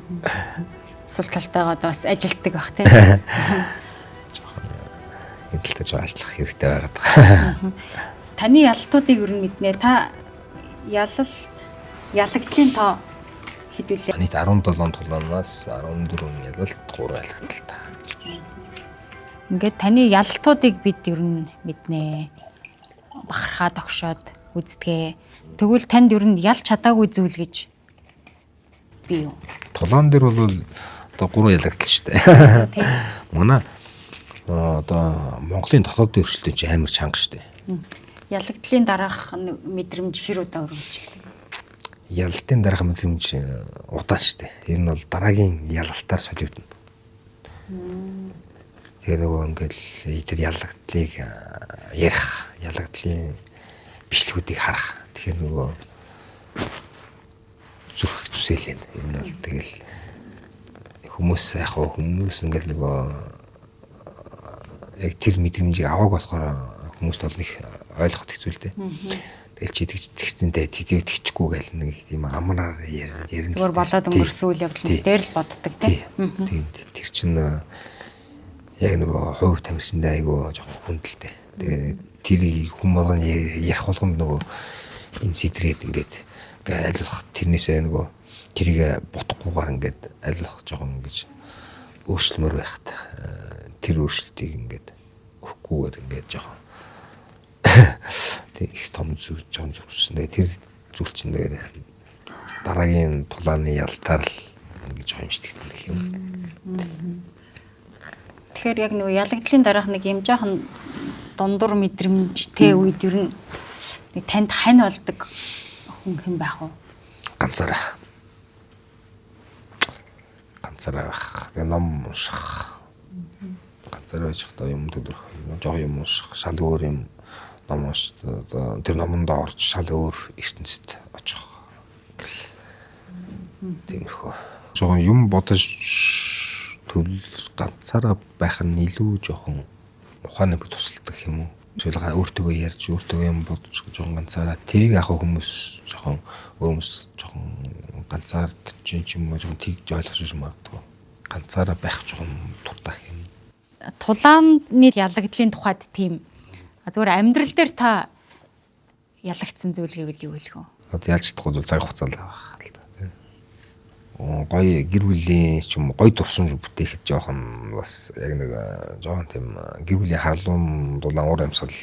Сул талтайгаа бас ажилтдаг бах тий. Жохон энэ талтай жоо ажиллах хэрэгтэй байгаад байгаа. Таны ялалтуудыг ер нь мэднэ. Та ялалт ялагдлын тоо хэд вүлээ? Нийт 17 тулаанаас 14 ялалт 3 ялагдaltaа. Ингээд таны ялалтуудыг бид ер нь мэднэ. Бахархаа тогшоод үздгээ. Тэгвэл танд ер нь ялж чадаагүй зүйл гэж би юу? Тулаан дээр бол одоо 3 ялагдал шүү дээ. Манай одоо Монголын дотоод өршөлтөө чи амар чанга шүү дээ. Ялагдлын дараах мэдрэмж хэр удаа өргөжлөдөг? Ялалтын дараах мэдрэмж удаан шүү дээ. Ер нь бол дараагийн ялалтаар солигдоно. Тэгээ нөгөө ингээл тэр ялагдлыг ярих, ялагдлын бичлэгүүдийг харах. Тэгэхээр нөгөө зүрх зүсээлэн. Ер нь бол тэгэл хүмүүс яг хүмүүс ингээл нөгөө яг тэр мэдрэмжийг авааг болохоор хүмүүст бол нэг ойлгоход хэцүү л дээ. Тэгэл чи тэгцэнтэй тэдийг тэгчихгүй гэл нэг тийм амраар ярина. Зүгээр болоод өнгөрсөн үйл явдал дээр л боддог тийм. Тэр чинь яг нөгөө хувь тамирчиндаа айгүй жоохон хүндэлтэй. Тэгээ тэрийг хүн болгоно ярих болгонд нөгөө энэ сэтрээд ингээд аль болох тэрнээсээ нөгөө тэрийг бодохгүйгээр ингээд аль болох жоохон ингэж өөрчлөмөр байхад тэр өөрчлөлтийг ингээд өгөхгүйгээр ингээд жоохон тэг их том зүйл жоохон зүгсэн. Тэгээ тэр зүйл чинь тэгээд дараагийн тулааны ялтаар л ингэж хомжигдсон гэх юм. Тэгэхээр яг нөгөө ялагдлын дараах нэг юм жоохон дундуур мэдрэмжтэй үед ер нь нэг танд хань болдог хүн хэн байх вэ? Ганцаараа. Ганцаараа байх. Тэгээ ном унших. Ганцаараа байж байхдаа юм төлөрөх, жоохон юм унших, шал өөр юм ном унш тэр номонд орж шал өөр ертөнцид очих. Тиймэрхүү. Жоохон юм бодож төл ганцаараа байх нь илүү жоохон ухааны бүт тусалдаг юм уу? Эсвэл өөртөөгөө ярьж, өөртөөгөө юм бодож жоохон ганцаараа тэрийг яг хүмүүс жоохон хүмүүс жоохон ганцаард чинь ч юм уу жоохон тэгж ойлгож магадгүй. Ганцаараа байх жоохон дуртай юм. Тулааны ялагдлын тухайд тийм зүгээр амьдрал дээр та ялагдсан зүйл гэвэл юу хэлэх вэ? Одоо ялж чадахгүй зүйл цаг хугацаа л байх л та тийм. Гоё гэр бүлийн ч юм уу гоё дурсамж бүтээхэд жоохон бас яг нэг жоохон тийм гэр бүлийн харлуун дулаан уур амьсгал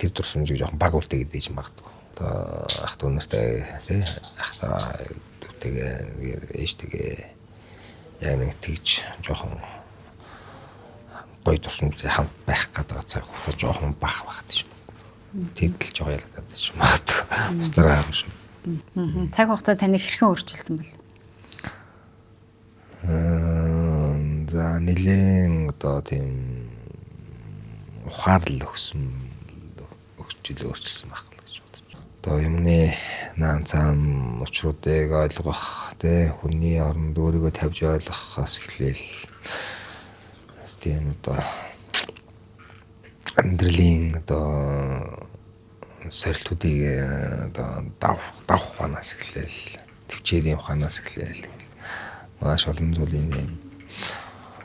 тэр дурсамжийг жоохон баг үлдээгээд ээж магадгүй. Одоо ах дүү нартай тий ах дүүтэйгээ ээжтэйгээ яг нэг тэгж жоохон гоё дурсамж хамт байх гэдэг цаг хугацаа жоохон бага багт шүү. Тэгдэл жоохон ялагдаад шүү магадгүй. Бусдаараа юм шүү. Цаг хугацаа таныг хэрхэн өөрчилсөн бэл? За нэлээд одоо тийм ухаарлал өгсөн өгч ил өөрчилсөн байх л гэж бодож байна. Одоо юмны наан цаан учруудыг ойлгох, тэ хүний оронд өөрийгөө тавьж ойлгохоос эхлээл тийм одоо амьдралын одоо сорилтуудыг одоо давх ухаанаас эхлээл, төвчээрийн ухаанаас эхлээл маш олон зүйлийн юм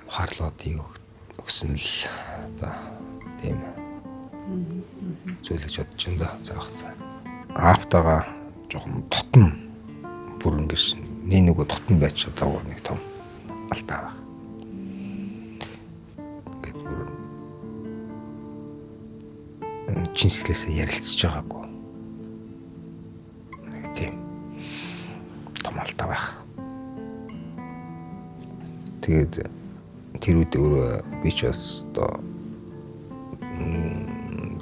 ухаарлуудыг өгсөн л одоо тийм зүйл гэж бодож байна да. Заах за. Аавтайгаа жоохон дотн бүр ингэж нэг нөгөө дотн байж чадаагүй нэг том алдаа баг. Ингээд бүр чин сэтгэлээсээ ярилцж байгаагүй. Нэг тийм том алдаа байх. Тэгээд тэр үед өөрөө би ч бас одоо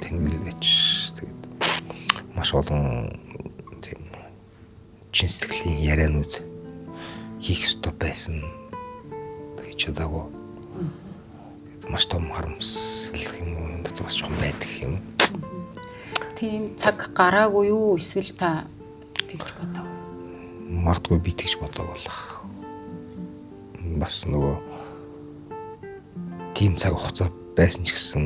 тэнгэл байж тэгээд маш олон тийм чин сэтгэлийн ярианууд хийх ёстой байсан гэж чадаагүй. Тэгээд маш том харамсал юм дотор бас жоохон байдаг юм. Тийм цаг гараагүй юу эсвэл та тэгж бодов? Магадгүй би тэгж бодог болох. Бас нөгөө тийм цаг хугацаа байсан ч гэсэн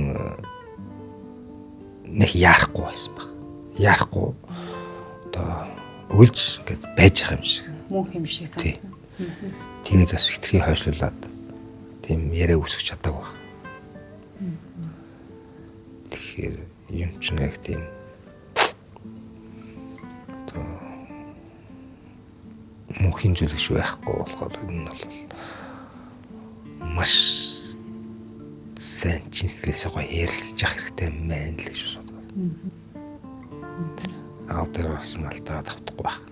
нэг яарахгүй байсан баг. Яарахгүй одоо үргэлж ингээд байж байгаа юм шиг. Мөнх юм шиг санагдсан. Тэгээд бас хитрхи хойшлуулад тийм яриа үүсгэж чадаагүй баг. Тэгэхээр юм чинь яг тийм одоо мөнхийн зүйл гэж байхгүй болохоор энэ бол маш сайн чин сэтгэлээсээ гоё ярилцж явах хэрэгтэй юм байна л гэж бодсон. Аав дээр гарсан алдаа давтахгүй байх.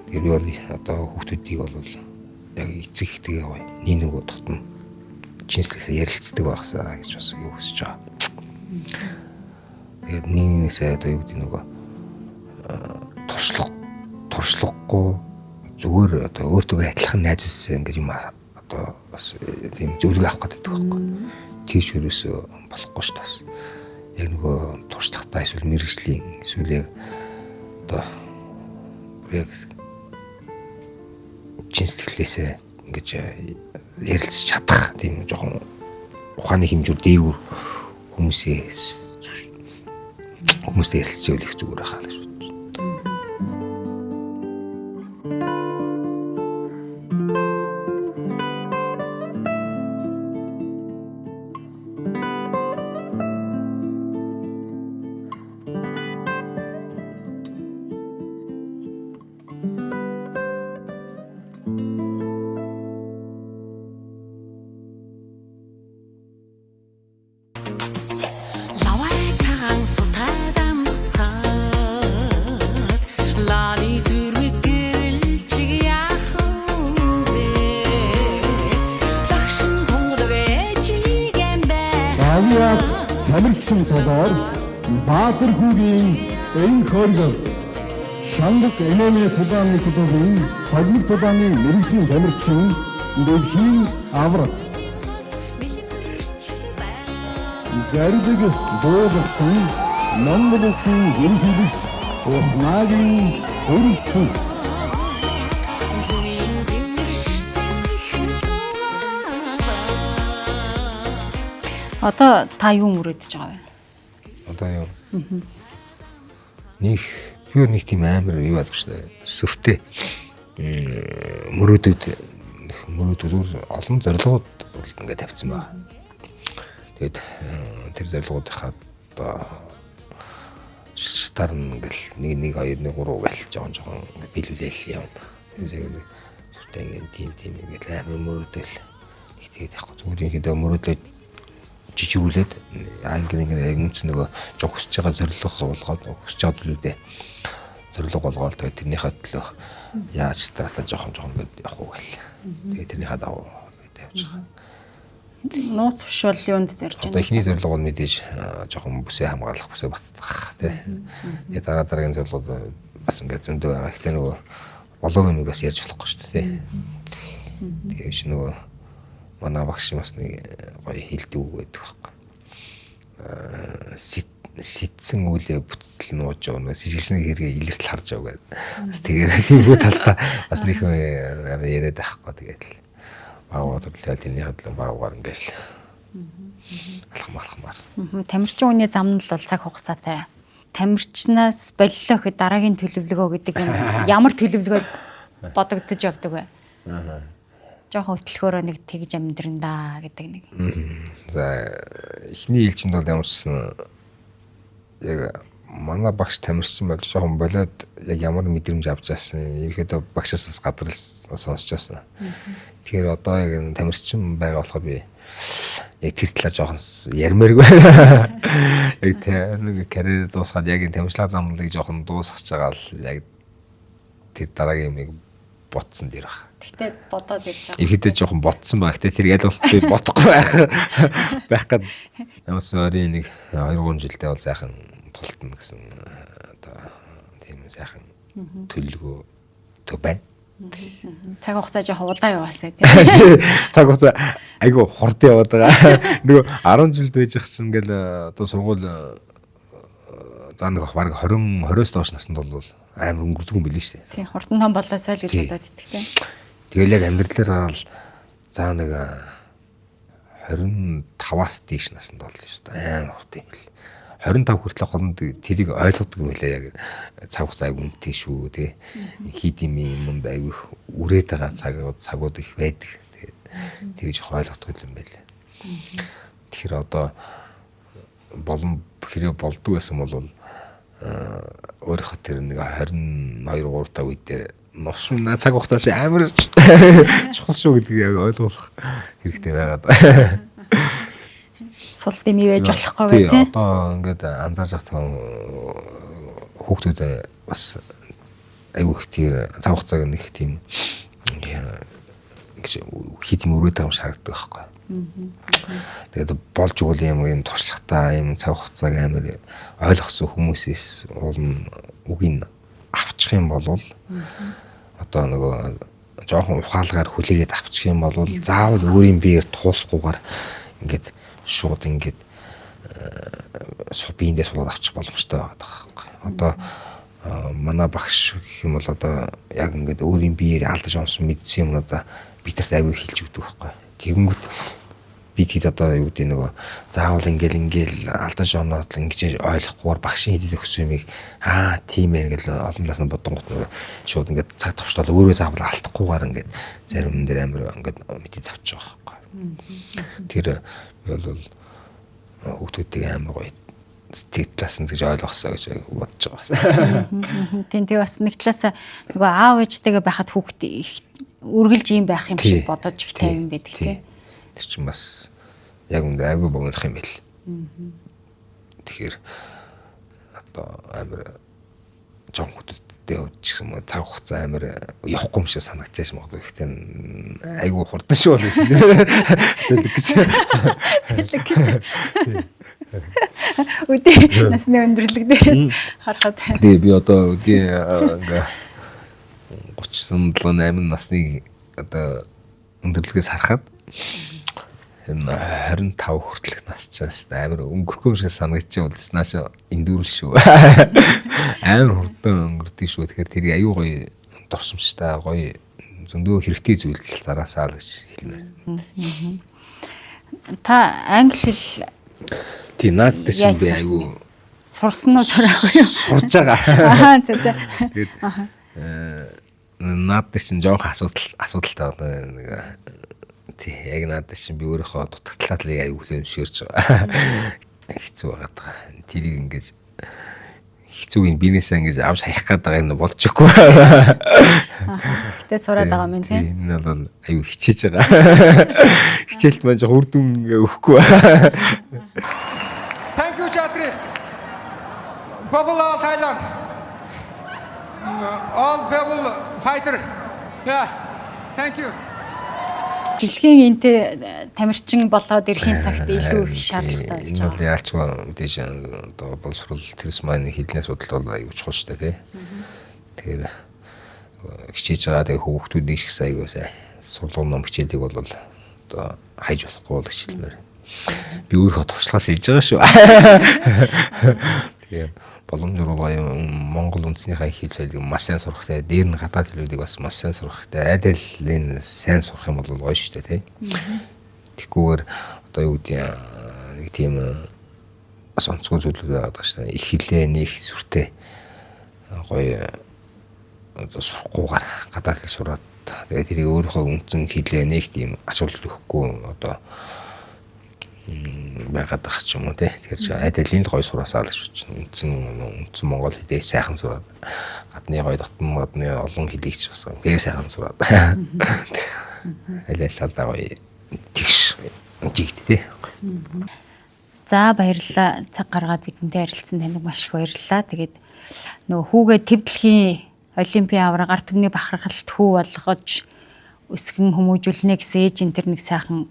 Тэгэхээр би бол одоо хүүхдүүдийг бол яг эцэг ихтэйгээ гоё нэг нөгөө дотно чин сэтгэлээсээ ярилцдаг байхсаа гэж бас юу хүсэж байгаа. Тэгээд нэг нэгнээсээ одоо юу гэдэг нөгөө туршлагагүй зүгээр одоо өөртөө адилхан найз үсээ ингээд юм одоо бас тийм зөвлөгөө авах гэдэг байхгүй. Тэгж ерөөсөө болохгүй шүү дээ. Яг нөгөө туршлагатай эсвэл мэргэжлийн эсвэл яг одоо яг чин сэтгэлээсээ ингэж ярилцж чадах тийм жоохон ухааны хэмжүүр дээгүүр хүмүүсээ хүмүүстэй ярилцж байвал их зүгээр байхаа л гэж бодож байна. Тамирчин цолоор Баатар хүүгийн эн хоригов Шангас ММА тулааны клубын холимог тулааны мэргэжлийн тамирчин Дэлхийн авраг Зарлиг буулгасан Монгол улсын ерөнхийлөгч Ухнаагийн хөрөлсөн. Одоо та юу мөрөөдөж байгаа вэ? Одоо юу? Нэг би нэг тийм амар юу алгаш шнэ. Сөртэй мөрөөдөд мөрөөдөд зүгээр олон зорилгууд бол ингээд тавьсан байна. Тэгээд тэр зорилгуудынхаа одоо шатар нь ингээл 1 1 2 1 3 гэл жоон жоон ингээд биелүүлээл явна. Тэрээс яг нэг сөртэй ингээд тийм ингээд амар мөрөөдөл нэг тэгээд яахгүй зүгээр ингээд мөрөөдлөө жижигүүлээд ингээд ингээд яг үнц нөгөө жоо хүсэж байгаа зорилго болгоод хүсэж байгаа зүйлүүдээ зорилго болгоол тэгээд тэрнийхээ төлөө яаж стратеги жоохон жоохон ингээд явах уу гэл. Тэгээд тэрнийхээ дагуу ингээд явж байгаа. Нууц биш бол юунд зорж байна? Одоо эхний зорилго нь мэдээж жоохон бүсээ хамгаалах, бүсээ баттгах тий. Тэгээд дараа дараагийн зорилгууд бас ингээд зөндөө байгаа. Гэхдээ нөгөө болоогүй юмыг бас ярьж болохгүй шүү дээ тий. Тэгэхээр чи нөгөө манай багш бас нэг гоё хэлдэг үг байдаг байхгүй. Сэтсэн үлээ бүтэл нууж явна. Сэжиглсэн хэрэгээ илэртэл харж яв гэдэг. Бас тэгээд тиймэрхүү талдаа бас нэг амар яриад байхгүй тэгээд л баг бодлоо тэрний хөдлөн багаар ингээл алхам алхамаар. Тамирчин хүний зам нь л бол цаг хугацаатай. Тамирчнаас боллоо гэхэд дараагийн төлөвлөгөө гэдэг юм ямар төлөвлөгөө бодогдож явдаг вэ? Жохон хөтлөхөөрөө нэг тэгж амьдран да гэдэг нэг. За эхний ээлжинд бол ямар ч сан яг манай багш тамирчин болж жоохон болоод яг ямар мэдрэмж авч яасан ерөөхдөө багшаас бас гадрал сонсч байсан. Тэгэхээр одоо яг энэ тамирчин байгаа болохоор би яг тэр талаар жоохон ярмааргүй. Яг тэ нэг карьер дуусгаад яг энэ тамирчлага замналыг жоохон дуусгаж байгаа л яг тэр дараагийн юмыг бодсон дэр баг. Тэгтээ бодоод явж байгаа. Ерөөдөө жоохон бодсон баг. Гэтэ тэр аль болох би бодохгүй байх гээд ямарс ойрын нэг 2-3 жилдээ бол сайхан тултна гэсэн одоо тийм сайхан төлөвлөгөө төв байна. Цаг хугацаа жоохон удаан яваасай тийм. Цаг хугацаа айгүй хурд яваад байгаа. Нөгөө 10 жилд байж ах чинь ингээл одоо сургууль за нэг баг 20 20-оос доош наснд бол амар өнгөрдөг юм билээ шүү дээ. Тийм хурдан том болоосай л гэж бодоод идэх тийм. Тэгэл яг амьдралаар гараад за нэг 25-аас дээш наснд бол шүү дээ. Амар хурд юм бэл. 25 хүртэл гол нь тэрийг ойлгодог юм билээ яг цаг хугацаа айгүй үнэтэй шүү тий. Хид юм юмд айгүй их үрээд байгаа цагууд их байдаг. Тэгээд тэрийг жоох ойлгодог юм байл. Тэгэхээр одоо болон хэрэг болдгоо байсан бол өөрийнхөө тэр нэг 22 3 та үед дээр новшин цаг хугацаа чи амар чухал шүү гэдгийг яг ойлгох хэрэгтэй байгаад. Сул дэмий байж болохгүй бай тий. Одоо ингээд анзаарч байгаа хүүхдүүд бас айгүй их тэр цаг хугацааг нэг тийм гэж хит юм өрөөд байгаа юм шаардаг байхгүй. Тэгээд болж өгөл юм туршлагатай юм цаг хугацааг амар ойлгосон хүмүүсээс уул үгийг авчих юм бол одоо нөгөө жоохон ухаалгаар хүлээгээд авчих юм бол заавал өөрийн биеэр туулахгүйгээр ингээд шууд ингээд биендээ суулгаад авчих боломжтой байгаа байхгүй. Одоо манай багш гэх юм бол одоо яг ингээд өөрийн биеэр алдаж онсон мэдсэн юмнуудаа бидэрт айгүй хэлж өгдөг байхгүй. Тэгэнгүүт би тэгэд одоо юу гэдэг нөгөө заавал ингээл алдаж оноод ингэж ойлгохгүйгээр багшийн хэдэд өгсөн юмыг аа тийм ээ ингээл олон талаас нь бодонгот нөгөө шууд ингээд цаг товчлол өөрөө заавал алдахгүйгээр ингээд зарим юм дээр амар ингээд мэдээд авчих байгаа байхгүй. Тэр би бол хүүхдүүдийг амар гоё тэг талаас нь гэж ойлгосоо гэж бодож байгаа бас. Тийм тэг бас нэг талаас нөгөө аав ээжтэйгээ байхад хүүхд их үргэлж юм байх юм шиг бодож их тайван байдаг тий. Тэр чинь бас яг үндэ айгүй богинох юм бэл. Тэгэхээр одоо амар жоон хүмүүстэй хувьд ч гэсэн цаг хугацаа амар явахгүй юм шиг санагдчихэж магадгүй. Гэхдээ айгүй хурдан шүү болно шин. Зэлэг гэж. Зэлэг гэж. Үдээ насны өндөрлөг дээрээс харахад. Тэгээ би одоо үдээ ингээ 37 8 насны одоо өндөрлөгөөс харахад энэ 25 хүртэлх нас чаас амар өнгөрөхгүй юм шиг санагдчих бол нааш эндүүрэл шүү. Амар хурдан өнгөрдөг шүү. Тэгэхээр тэрийг аюу гоё дурсамжтай гоё зөндөө хэрэгтэй зүйл зараасаа л гэж хэлмээр. Та англи хэл тий наад дээр чинь би аюу сурсан уу сураагүй юу? Сурж байгаа. Аа зэ зэ. Тэгээд наад дээр чинь жоох асуудалтай одоо нэг тий яг наад дээр чинь би өөрийнхөө дутагдлаа талыг аюу хүлэмжшэрч байгаа. Хэцүү байгаад байгаа. Тэрийг ингэж хэцүүг нь биенээсээ ингэж авч хаях гээд байгаа юм болж өгөхгүй. Гэтэ сураад байгаа юм тий. Энэ бол аюу хичээж байгаа. Хичээлд маань жоох үр дүн өгөхгүй байгаа. Thank you Chatri. People of Thailand. All people fighter. Yeah. Thank you. Дэлхийн энтэй тамирчин болоод ирэхийн цагт илүү их шаардлагатай болж Энэ байгаа. бол яалчгүй мэдээж одоо боловсрол тэрс маань хэлний асуудал бол аюу чухал шүү дээ тий. Тэгэхээр хичээж байгаа тэгээ хүүхдүүд их гэсэн аюу сайн сургууль ном хичээлийг бол одоо хайж болохгүй бол хичээлмээр. Би өөрийнхөө туршлагаас хэлж байгаа шүү. Тэгээ боломж руу Монгол үндэснийхээ их хэл соёлыг маш сайн сурах хэрэгтэй. Дээр нь гадаад хэлүүдийг бас маш сайн сурах хэрэгтэй. Аль алийг сайн сурах юм бол гоё шүү дээ, тий. Тэгхгүйгээр одоо юу гэдэг нэг тийм бас онцгой зүйлүүд байгаад байгаа шүү дээ. Их хэлээ нэг сүртэй гоё одоо сурахгүйгээр гадаад хэл сураад тэгээ тэрийг өөрийнхөө үндсэн хэлээ нэг тийм ач холбогдол өгөхгүй одоо байгаад байх ч юм уу те. Тэгэхээр чи аль алийн л гоё сураасаа л гэж бодчих. Үндсэн монгол хэлээ сайхан сураад гадны гоё дотн гадны олон хэлийг ч бас үнээр сайхан сураад аль аль талдаа гоё тэгш жигд те. За баярлалаа. Цаг гаргаад бидэнтэй ярилцсан танд маш их баярлалаа. Тэгээд нөгөө хүүгээ төв дэлхийн олимпийн аварга ард түмний бахархалт хүү болгож өсгөн хүмүүжүүлнэ гэсэн ээж энэ тэр нэг сайхан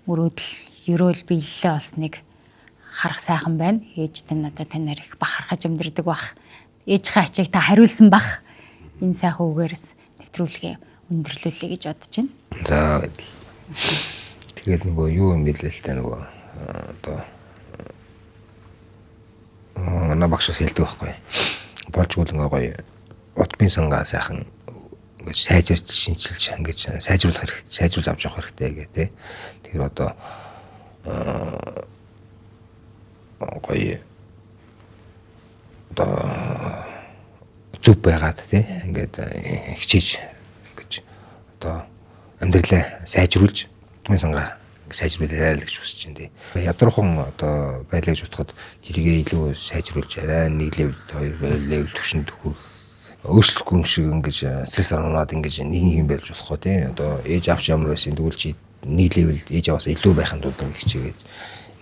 мөрөөдөл ерөөл биелэлээ олсныг харах сайхан байна. Ээж тань одоо танаар их бахархаж амьдардаг бах. Ээжийнхээ ачааг та хариулсан бах. Энэ сайхан үгээрс нэвтрүүлгээ өндөрлүүлье гэж бодож байна. За тэгээд нөгөө юу юм бэлээ л та нөгөө одоо манай багш бас хэлдэг байхгүй. Болжгүй л ингээ гоё удмын сангаа сайхан ингэж сайжирч шинчилж ингэж сайжруулах хэрэгтэй, сайжруулж авч явах хэрэгтэй гэх тээ. Тэгэхээр одоо гоё одоо зүв байгаад тий ингээд хичээж ингэж одоо амьдралаа сайжруулж удмын сангаа сайжруулаарай л гэж хүсэж байна тий. Ядархан одоо байлаа гэж бодоход тэргээ илүү сайжруулж арай нэг level 2 level түвшинд хүрэх өөрчлөхгүй юм шиг ингэж стресс орноод ингэж нэг юм байлж болохгүй тий. Одоо ээж авч ямар байсан тэгвэл чи нэг level ээж аваас илүү байхын тулд ингэ хичээгээд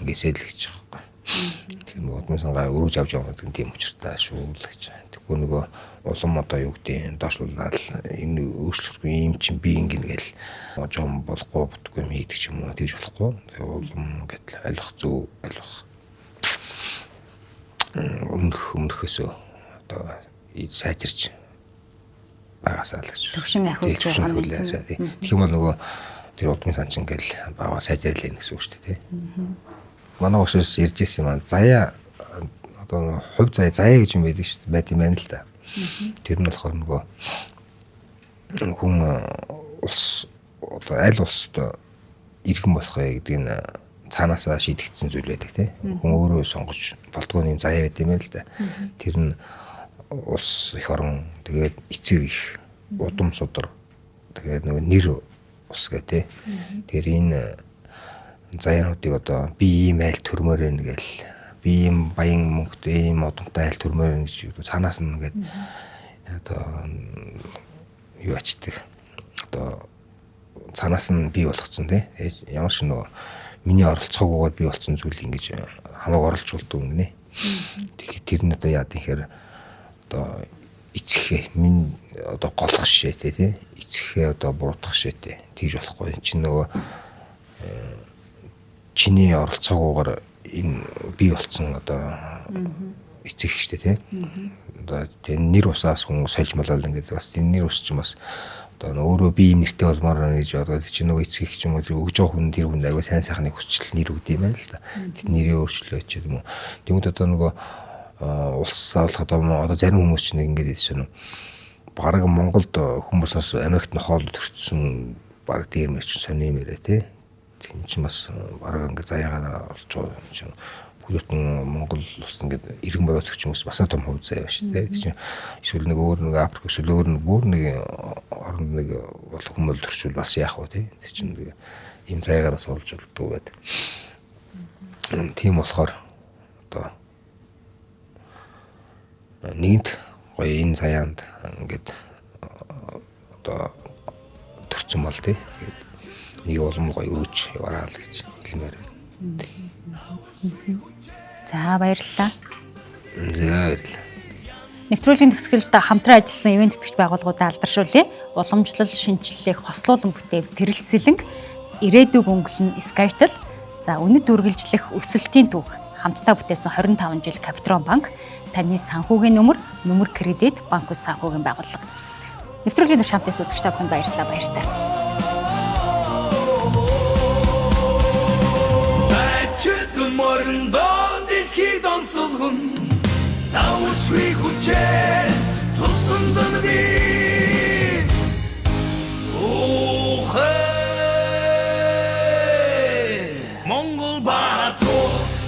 ингэ сэлгэж байгаа байхгүй. Тэгэхээр нөгөө удмын сангаа өрөөж авч явах гэдэг нь тийм учиртай шүү л гэж. Тэгэхгүй нөгөө улам одоо юу гэдэг доошлуулаад энэ өөрчлөхгүй юм чинь би ингэнэ гэл жом болохгүй бүтгүй юм хийдэг ч юм уу тэгж болохгүй. Улам ингээд алих зөв алих өмнөхөөсөө одоо сайжирч байгаасаа л гэж. Төвшин ахиулж байгаа юм. Тэгэх юм бол нөгөө тэр удмын сан чинь ингээл бага сайжирлээ гэсэн үг шүү дээ тий. Манай багшаас ярьж ирсэн юм аа. Заяа одоо хувь заяа гэж юм байдаг шүү дээ. Байд юм байна л да. Тэр нь болохоор нөгөө хүн улс одоо аль улсад иргэн болох вэ гэдэг нь цаанаасаа шийдэгдсэн зүйл байдаг тий. Хүн өөрөө сонгож болдгоо юм заяа байд юм байна л да. Тэр нь улс их орон тэгээд эцэг их удам судар тэгээд нөгөө нэр ус гэ тэ. Тэгэхээр энэ заяануудыг одоо би ийм айл төрмөр байна гэл би ийм баян мөнгөтэй ийм удамтай айл төрмөр байна гэж цаанаас нь ингээд одоо юу ачдаг одоо цаанаас нь бий болгоцсон тий. Ямар ч нөгөө миний оролцоогүйгээр бий болсон зүйл ингэж хамааг оролж болдог юм гинэ. Тэгэхээр тэр нь одоо яа гэхээр одоо эцэгхээ минь одоо голох шишээтэй тий эцэгхээ одоо буруутгах шишээтэй тэгж болохгүй. Чин нөгөө чиний оролцоогүйгээр энэ бий болцсон одоо эцэг штэ тий. Одоо тий нэр усаас хүн сольж молол ингээд бас тий нэр ус чинь бас одоо өөрөө би юм нэртэй болмоор байна гэж бодоод чи нөгөө эцэг их ч юм уу тэр өгж байгаа хүн тэр хүнд аягүй сайн сайхныг хүсчил нэр өгд юм байна л да. Тэр нэрээ өөрчлөөч юм уу. Тэгмэд одоо нөгөө улс авах одоо зарим хүмүүс ч нэг ингээд хэлсэн юм. Бараг Монголд хүмүүс бас Америкт нохоол төрсөн бараг дээр мэрч сони юм яриа тий. Тийм чинь бас бараг ингээд заяагаараа олж байгаа юм чинь бүгд Монгол улс ингээд иргэн болоод төрч хүмүүс бас том хувь заяа шүү дээ. Тэр чинь эсвэл нэг өөр нэг Африк эсвэл өөр нэг бүр нэг оронд нэг болох хүмүүс төрчвөл бас яах вэ тий. Тэр чинь нэг ийм заяагаар бас олж болдгоо гэдэг. Тийм болохоор одоо нэгэнт гоё энэ заяанд ингээд одоо төрсөн бол тий. Тэгээд нэг улам гоё өрөөж яваараа л гэж хэлмээр байна. За баярлалаа. За баярлалаа. Нэвтрүүлгийн төгсгөлд хамтран ажилласан ивээн тэтгэгч байгууллагуудаа алдаршуулъя. Уламжлал шинэчлэлийг хослуулан бүтээв Тэрэлт Сэлэнг, Ирээдүг өнгөлн Skytel, за үнэт үргэлжлэх өсөлтийн түүх хамтдаа бүтээсэн 25 жил Капитрон банк, таны санхүүгийн нөмөр, нөмөр кредит, банк ус санхүүгийн байгууллага. Нэвтрүүлгийн турш хамтаас үзэгч та бүхэнд баярлалаа, баяртай. Морьндоо дэлхийд онцолгон давшгүй хүчээр цусанд нь би Ухэ Монгол Баатар.